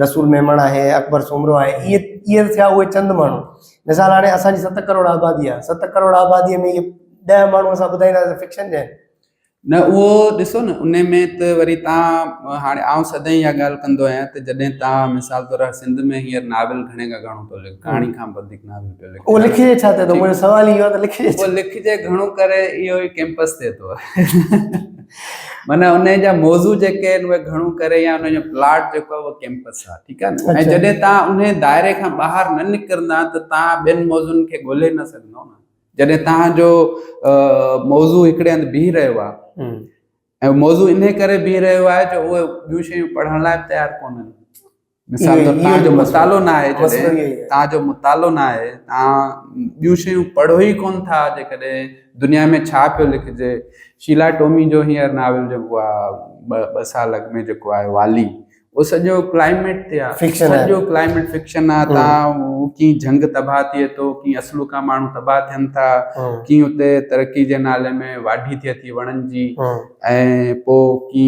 رسول ميمڻ آهي اڪبر سومرو آهي اهي اهي ٿيا اهي چند ماڻهو مثال هاڻي اسان جي 7 ڪروڙ آبادي آهي 7 ڪروڙ آبادي ۾ اهي 10 ماڻهو اسان ٻڌائينداسين فڪشن جا آهن نه اهو ڏسو نه انهي ۾ ته وري تان هاڻي آئون سدائين اها ڳالهه ڪندو آهيان ته جڏهن تان مثال طور سنڌ ۾ هينئر ناول گهڻي کان گهڻو ٿو لکي ڪهاڻي کان وڌيڪ ناول پيو لکجي اهو لکجي ڇا تي ٿو منهنجو سوال اهو آهي ته لکجي اهو لکجي گهڻو ڪري اهو ئي ڪيمپس تي ٿو معنيٰ انهي جا موضوع جيڪي آهن اهي گهڻو ڪري يا انهي جو پلاٽ جيڪو آهي اهو ڪيمپس آهي ٺيڪ آهي نه ۽ جڏهن تان انهي دائري کان ٻاهر نه نڪرندا ته تان ٻين موضوعن کي ڳولي نه سگهندو نه جڏهن توهان جو موضوع هڪڙي هنڌ بيهي رهيو آهي ۽ موضوع انهي ڪري بيهي رهيو آهي جو اهي ٻيون شيون پڙهڻ لاء به تيار ڪونهن مثال طور توهان جو مطالعو نه آهي جڏهن توهان جو مطالعو نه آهي توهان ٻيون شيون پڙهو ئي ڪونه ٿا جيڪڏهن دنيا ۾ ڇا پيو لکجي شيلا ٽومي جو هينئر ناول جيڪو آهي ٻه سال اڳ ۾ جيڪو آهي والي اهو سڄو ڪلائميٽ تي آ سڄو ڪلائميٽ فڪشن آ تان ڪي جهنگ تباهه ٿئي ٿو ڪي اصلوڪا ماڻهو تباهه ٿين ٿا ڪي اتي ترقي جي نالي ۾ واڍي ٿئي ٿي وڻن جي ۽ پو ڪي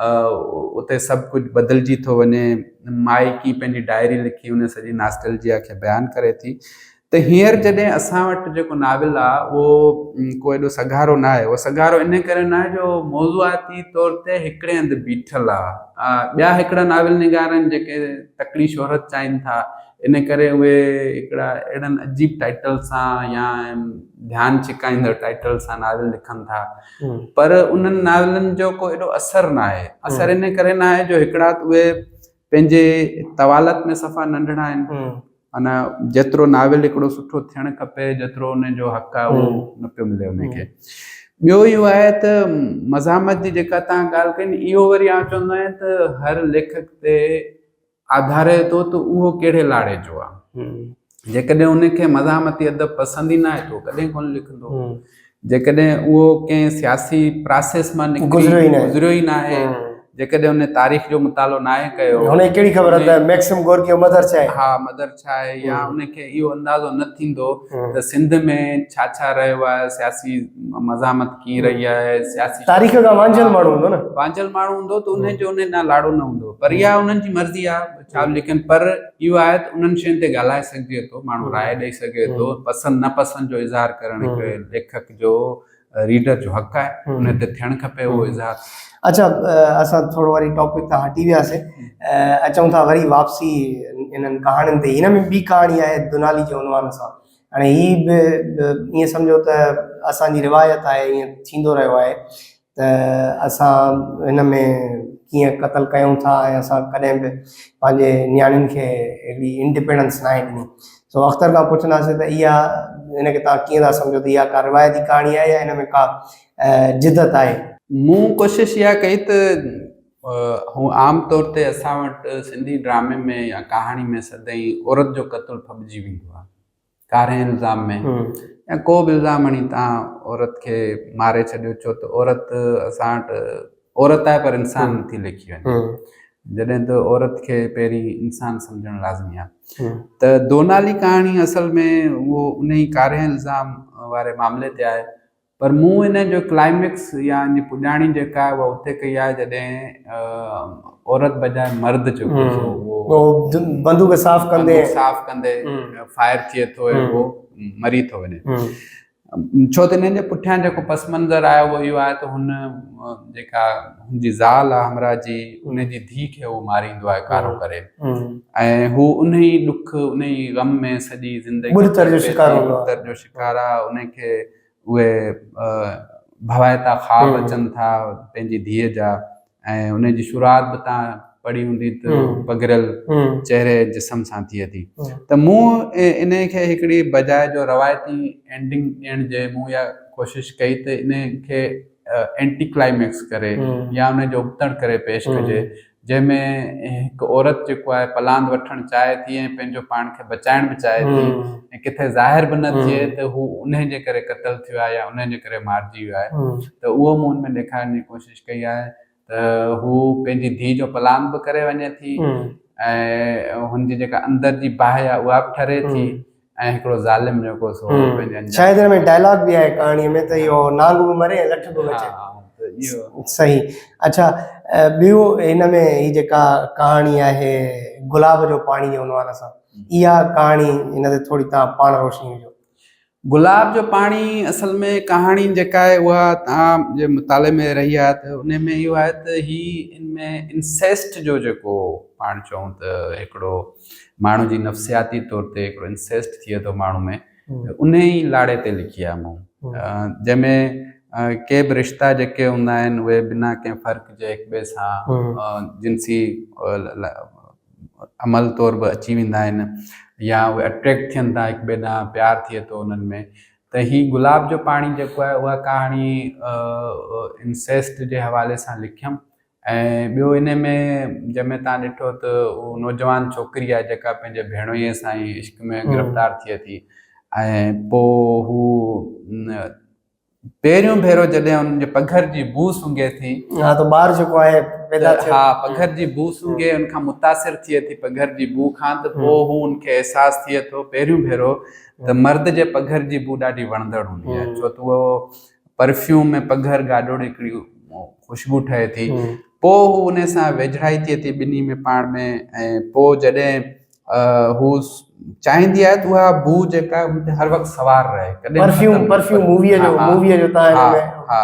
اتي سڀ ڪجهه بدلجي ٿو وڃي مائي ڪي پنهنجي ڊائري لکي ان سڄي ناسٽلجيا کي بيان ڪري ٿي ته هينئر جڏهن اسان وٽ جيڪو ناول آ اهو ڪو ايڏو سگهارو نه آهي. اهو سگهارو انهي ڪري نه آهي جو موضوعاتي طور تي هڪڙي هنڌ بيٺل آ. ٻيا هڪڙا ناول نگار آهن جيڪي تڪڙي شهرت چاهين ٿا ان ڪري اهي هڪڙا اهڙن عجيب ٽائيٽل سان يا ڌيان ڇڪائيندڙ ٽائيٽل سان ناول لکن ٿا پر انهن ناولن جو ڪو ايڏو اثر نه آهي. اثر انهي ڪري نه آهي جو هڪڙا ته اهي پنهنجي طوالت ۾ صفا ننڍڙا آهن. معنيٰ جيترو ناول هڪڙو سٺو ٿيڻ کپي جيترو ان جو حق آهي اهو نه پيو ملي ان کي. ٻيو اهو آهي ته مزاحمت جي جيڪا تان ڳالهه ڪئي نه اهو وري آئون چوندو آهيان ته هر ليکڪ تي آڌاري ٿو ته اهو ڪهڙي لاڙي جو آهي. جيڪڏهن ان کي مزاحمتي ادب پسند ئي نه آهي ته اهو ڪڏهن ڪونه لکندو. جيڪڏهن اهو ڪنهن سياسي پراسيس مان نڪري گذريو ئي ناهي، جيڪڏهن ان تاريخ جو مطالعو ناهي ڪيو، هن کي ڪهڙي خبر ته ميڪسم گورڪي جو مڌر ڇا آهي؟ ها مڌر ڇا آهي يا ان کي اهو اندازو نه ٿيندو ته سنڌ ۾ ڇا ڇا رهيو آهي، سياسي مزاحمت ڪيئن رهي آهي، سياسي تاريخ کان وانجهيل ماڻهو هوندو نه. وانجهيل ماڻهو هوندو ته ان جو ان ڏانهن لاڙو نه هوندو پر اها انهن جي مرضي آهي. ڇا به لکن پر اهو آهي ته انهن شين تي ڳالهائي سگهجي ٿو، ماڻهو راء ڏئي سگهي ٿو، پسند نه پسند جو اظهار ڪرڻ هڪ ليکڪ جو ريڊر جو حق آهي، ان تي ٿيڻ کپي اهو اظهار. اڇا اسان ٿورو وري ٽاپڪ تان هٽي وياسي اچون ٿا وري واپسي انهن ڪهاڻين تي. هن ۾ ٻي ڪهاڻي آهي دنالي جي عنوان سان. هاڻي هي به ائين سمجهو ته اسان جي روايت آهي ائين ٿيندو رهيو آهي ته اسان هن ۾ ڪيئن قتل ڪيون ٿا ۽ اسان ڪڏهن به پنهنجي نياڻين کي هڪڙي انڊيپينڊنس ناهي ڏني سو اختر کان پڇنداسين ته اها هن کي توهان ڪيئن ٿا سمجهو ته اها ڪا روايتي ڪهاڻي آهي يا هن ۾ ڪا جدت آهي؟ مون ڪوشش اها ڪئي ته هو عام طور تي اسان وٽ سنڌي ڊرامي ۾ يا ڪهاڻي ۾ سدائين عورت جو قتل ڦٻجي ويندو آهي ڪارنهن الزام ۾ يا ڪو به الزام هڻي تان عورت کي ماري ڇڏيو ڇو ته عورت اسان وٽ عورت آهي پر انسان نٿي ليکي وڃي جڏهن ته عورت کي پهرين انسان سمجهڻ لازمي آهي ته دونالي ڪهاڻي اصل ۾ اهو ان ئي ڪارنهن الزام واري معاملي تي آهي. پر مون ان جو ڪلائميڪس يا ان جي پڄاڻي جيڪا آهي اها اتي ڪئي آهي جڏهن عورت بجاء مرد جيڪو سو اهو بندوق صاف ڪندي صاف ڪندي فائر ٿئي ٿو ۽ اهو مري ٿو وڃي. ڇو ته انهن جي پٺيان جيڪو پس منظر آهي اهو اهو آهي ته هن جيڪا هن جي زال آهي همراهه جي ان جي ڌيء کي هو ماريندو آهي ڪارو ڪري ۽ هو ان ئي ڏک ان ئي غم ۾ سڄي زندگي ٻڏتر جو شڪار هوندو آهي ٻڏتر جو شڪار آهي ان کي اهي ڀوائتا خواب اچن ٿا پنهنجي ڌيء جا ۽ ان جي شروعات به تان پڙهي هوندي ته پگهريل چهري جسم سان ٿئي ٿي ته مون ان کي هڪڙي بجاء جو روايتي اينڊنگ ڏيڻ جي مون اها ڪوشش ڪئي ته ان کي اينٽي ڪلائميڪس ڪري يا ان جو ابتڙ ڪري پيش ڪجي جنهن ۾ هڪ عورت جيڪو آهي پلاند وٺڻ چاهي ٿي ۽ پنهنجو پاڻ کي بچائڻ به چاهي ٿي ۽ ڪٿي ظاهر به نه ٿئي ته هو انهي جي ڪري قتل ٿيو آهي يا انهي جي ڪري مارجي ويو آهي ته اهو مون ان ۾ ڏيکارڻ جي ڪوشش ڪئي آهي ته هو پنهنجي ڌيء جو پلاند به ڪري وڃي ٿي ۽ هن جي جيڪا اندر جي باهه آهي اها به ٺري ٿي ۽ هڪڙو ظالم جيڪو سو پنهنجي انجام شايد هن ۾ ڊائلاگ به آهي ڪهاڻي ۾ ته اهو نانگ به مري ۽ لٺ به بچي. صحيح اڇا ٻيو هن ۾ هي جيڪا ڪهاڻي آهي گلاب جو پاڻي جي عنوان سان اها ڪهاڻي هن تي ٿوري توهان پاڻ روشني وجهو. گلاب جو پاڻي اصل ۾ ڪهاڻي جيڪا آهي اها توهان جي مطالعي ۾ رهي آهي ته ان ۾ اهو آهي ته هي ان ۾ انسيسٽ جو جيڪو پاڻ چئون ته هڪڙو ماڻهو جي نفسياتي طور تي هڪڙو انسيسٽ ٿئي ٿو ماڻهو ۾ ان ئي لاڙي تي لکي آهي مون جنهن ۾ ڪي به رشتا جيڪي هوندا آهن اهي بنا ڪنهن فرق جي هڪ ٻئي سان جنسي عمل طور به اچي ويندا آهن يا اهي اٽريڪٽ ٿين ٿا هڪ ٻئي ڏانهن پيار ٿئي ٿو انهن ۾ ته هي گلاب جو پاڻي جيڪو آهي اها ڪهاڻي انسيسٽ جي حوالي سان لکيم ۽ ٻيو ان ۾ جنهن ۾ تان ڏٺو ته اهو نوجوان ڇوڪري آهي جيڪا پنهنجي ڀيڻوئي سان ئي عشق ۾ گرفتار ٿئي ٿي ۽ پوء هو پهريون ڀيرو جڏهن ان جي پگهر جي بوء سونگهي ٿي. ها ته ٻار جيڪو آهي پيدا ٿيو. ها پگهر جي بوء سونگهي ان کان متاثر ٿئي ٿي پگهر جي بوء کان ته پوء هو ان کي احساس ٿئي ٿو پهريون ڀيرو ته مرد جي پگهر جي بوء ڏاڍي وڻندڙ هوندي آهي ڇو ته اهو پرفيوم ۾ پگهر گاڏوڙ هڪڙي خوشبو ٺهي ٿي پوء هو ان سان ويجهڙائي ٿئي ٿي ٻنهي ۾ پاڻ ۾ ۽ پوء جڏهن هو چاهيندي آهي ته اها بوء جيڪا آهي هن تي هر وقت سوار رهي ڪڏهن پرفيوم پرفيوم موويء جو موويء جو تان ها ها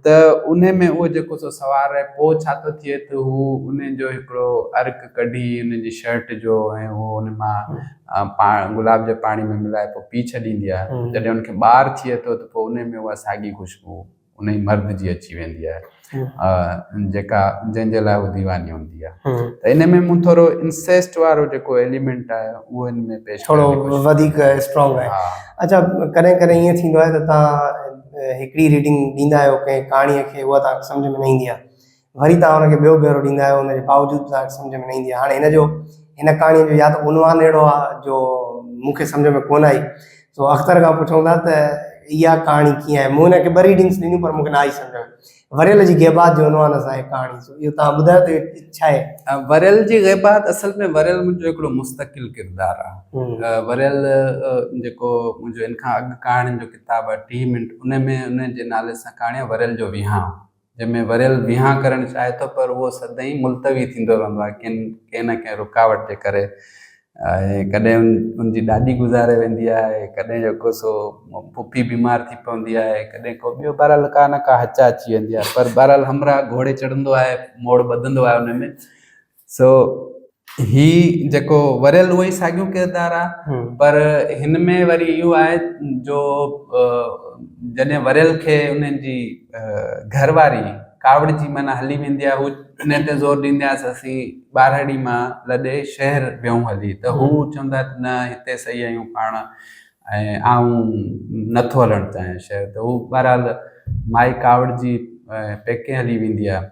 ته ان ۾ اهو جيڪو سو سوار رهي پوء ڇا ٿو ٿئي ته هو ان جو هڪڙو عرق ڪڍي ان جي شرٽ جو ۽ اهو ان مان پاڻ گلاب جي پاڻي ۾ ملائي پوء پي ڇڏيندي آهي جڏهن ان کي ٻار ٿئي ٿو ته پوء ان ۾ اها ساڳي خوشبو انهي مرد جي اچي ويندي آهي جيڪا جنهن جي لاء هو ديواني هوندي آهي ته ان ۾ مون ٿورو انسيسٽ وارو جيڪو ايليمينٽ آهي اهو ان ۾ پيش ٿورو وڌيڪ اسٽرانگ آهي. اڇا ڪڏهن ڪڏهن ائين ٿيندو آهي ته توهان هڪڙي ريڊنگ ڏيندا آهيو ڪنهن ڪهاڻيء کي اها توهان کي سمجهه ۾ نه ايندي آهي وري توهان ان کي ٻيو ڀيرو ڏيندا آهيو ان جي باوجود به توهان کي سمجهه ۾ نه ايندي آهي هاڻي هن جو هن ڪهاڻيء جو يا ته عنوان اهڙو آهي جو مون کي سمجهه ۾ ڪونه آئي سو اختر کان پڇون ٿا ته اها ڪهاڻي ڪيئن آهي مون هن کي ٻه ريڊنگس ڏنيون پر مون کي نه آئي سمجهه ۾ وريل جي غيبات جي عنوان سان آهي ڪهاڻي سو اهو توهان ٻڌايو ته اهو ڇا آهي؟ وريل جي غيبات اصل ۾ وريل منهنجو هڪڙو مستقل ڪردار آهي وريل جيڪو منهنجو ان کان اڳ ڪهاڻين جو ڪتاب آهي 30 منٽ ان ۾ ان جي نالي سان ڪهاڻي آهي وريل جو وهانء جنهن ۾ وريل وهانء ڪرڻ چاهي ٿو پر اهو سدائين ملتوي ٿيندو رهندو آهي ڪن ڪنهن نه ڪنهن رڪاوٽ جي ڪري ۽ ڪڏهن ان جي ڏاڏي گذاري ويندي آهي ڪڏهن جيڪو سو پڦي بيمار ٿي پوندي آهي ڪڏهن ڪو ٻيو بهرحال ڪا نه ڪا هچا اچي ويندي آهي پر بهرحال همراهه گهوڙي چڙهندو آهي موڙ ٻڌندو آهي ان ۾ سو هي جيڪو وريل اهو ئي ساڳيو ڪردار آهي پر هن ۾ وري اهو آهي جو جڏهن وريل کي انهن جي گهر واري ڪاوڙجي معنيٰ هلي ويندي آهي هو ان تي زور ڏيندي آهي اسين ٻاهرڙي مان لڏي شهر ويون هلي ته هو چوندا آهي نه هتي صحيح آهيون پاڻ ۽ آئون نٿو هلڻ چاهيان شهر ته هو بهرحال مائي ڪاوڙجي پيڪي هلي ويندي آهي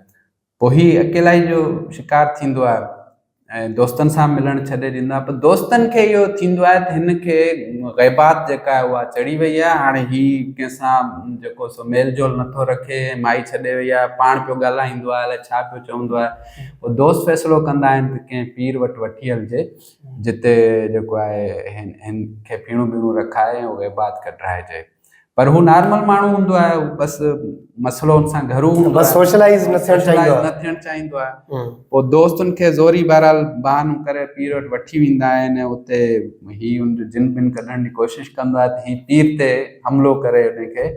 پوء هي اڪيلائي جو شڪار ٿيندو آهي ۽ دوستن سان ملڻ ڇڏي ڏيندو آهي پر دوستن کي اهو ٿيندو آهي ته هن کي غيبات جيڪا آهي اها چڙهي وئي آهي هاڻي هي ڪنهن سان جيڪو سو ميل جول نٿو رکي ۽ مائي ڇڏي وئي آهي پاڻ پيو ڳالهائيندو آهي الائي ڇا پيو چوندو آهي پوء دوست فيصلو ڪندا آهن ته ڪنهن پير وٽ وٺي هلجي جتي جيڪو آهي هن کي ڦيڻو ٻيڻو رکائي ۽ غيبات ڪڍرائجي. پر هو نارمل ماڻهو هوندو آهي بس مسئلو ان سان گهرو هوندو بس سوشلائز نه ٿيڻ چاهيندو آهي نه ٿيڻ چاهيندو آهي پوء دوستن کي زوري بهرحال بهانو ڪري پير وٽ وٺي ويندا آهن اتي هي ان جو جن بن ڪڍڻ جي ڪوشش ڪندو آهي ته هي پير تي حملو ڪري ان کي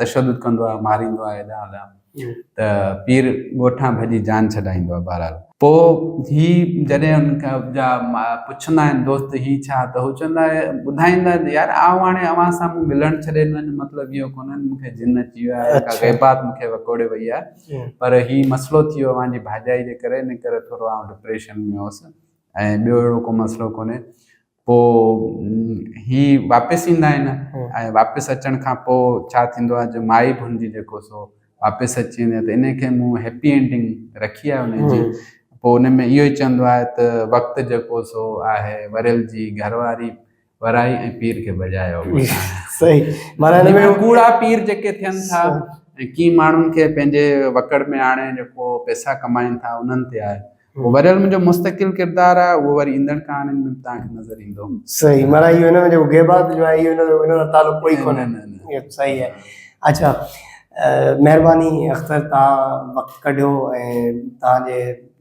تشدد ڪندو آهي ماريندو آهي هيڏانهن هوڏانهن ته پير ڳوٺان ڀڄي جان ڇڏائيندو آهي بهرحال پوء هي جڏهن ان کان جا پڇندا آهن دوست هي ڇا ته هو چوندا آهي ٻڌائيندا آهن ته يار آئون هاڻي اوهان سان مون ملڻ ڇڏي ڏنو ان جو مطلب اهو ڪونهي مون کي جن اچي ويو آهي ڪا غيبات مون کي وڪوڙي وئي آهي پر هي مسئلو ٿي ويو اوهان جي ڀاڄائي جي ڪري ان ڪري ٿورو آئون ڊپريشن ۾ هوس ۽ ٻيو اهڙو ڪو مسئلو ڪونهي پوء هي واپس ايندا آهن ۽ واپس اچڻ کان پوء ڇا ٿيندو آهي جو مائي به هن جي جيڪو سو واپس اچي ويندي آهي ته ان کي مون هيپي اينڊنگ رکي آهي ان جي پوء ان ۾ اهو ئي چوندو آهي ته وقت جيڪو سو آهي وريل جي گهر واري ورائي ۽ پير کي ڀڄايو. صحيح معنيٰ هن ۾ ڪوڙا پير جيڪي ٿين ٿا ۽ ڪي ماڻهن کي پنهنجي وڪڙ ۾ آڻي جيڪو پئسا ڪمائين ٿا انهن تي آهي اهو وريل منهنجو مستقل ڪردار آهي اهو وري ايندڙ ڪهاڻين ۾ به توهان کي نظر ايندو. صحيح معنيٰ اهو هن ۾ جيڪو غيبات جو آهي اهو ان جو ان سان تعلق ڪوئي ڪونهي. نه نه اهو صحيح آهي اڇا مهرباني اختر توهان وقت ڪڍيو ۽ توهان جي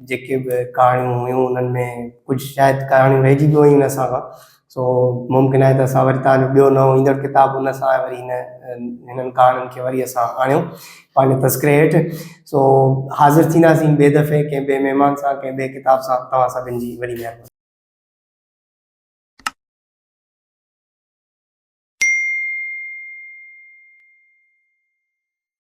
جيڪي به ڪهاڻيون هيون انهن ۾ ڪجهه شايد ڪهاڻيون رهجي به ويون اسان کان سو ممڪن آهي ته اسان وري توهان جو ٻيو نئون ايندڙ ڪتاب ان سان وري هن هنن ڪهاڻين کي وري اسان آڻيون پنهنجي تذڪري هيٺ سو حاضر ٿينداسين ٻئي دفعي ڪنهن ٻئي مهمان سان ڪنهن ٻئي ڪتاب سان توهان سڀن جي وڏي مهرباني.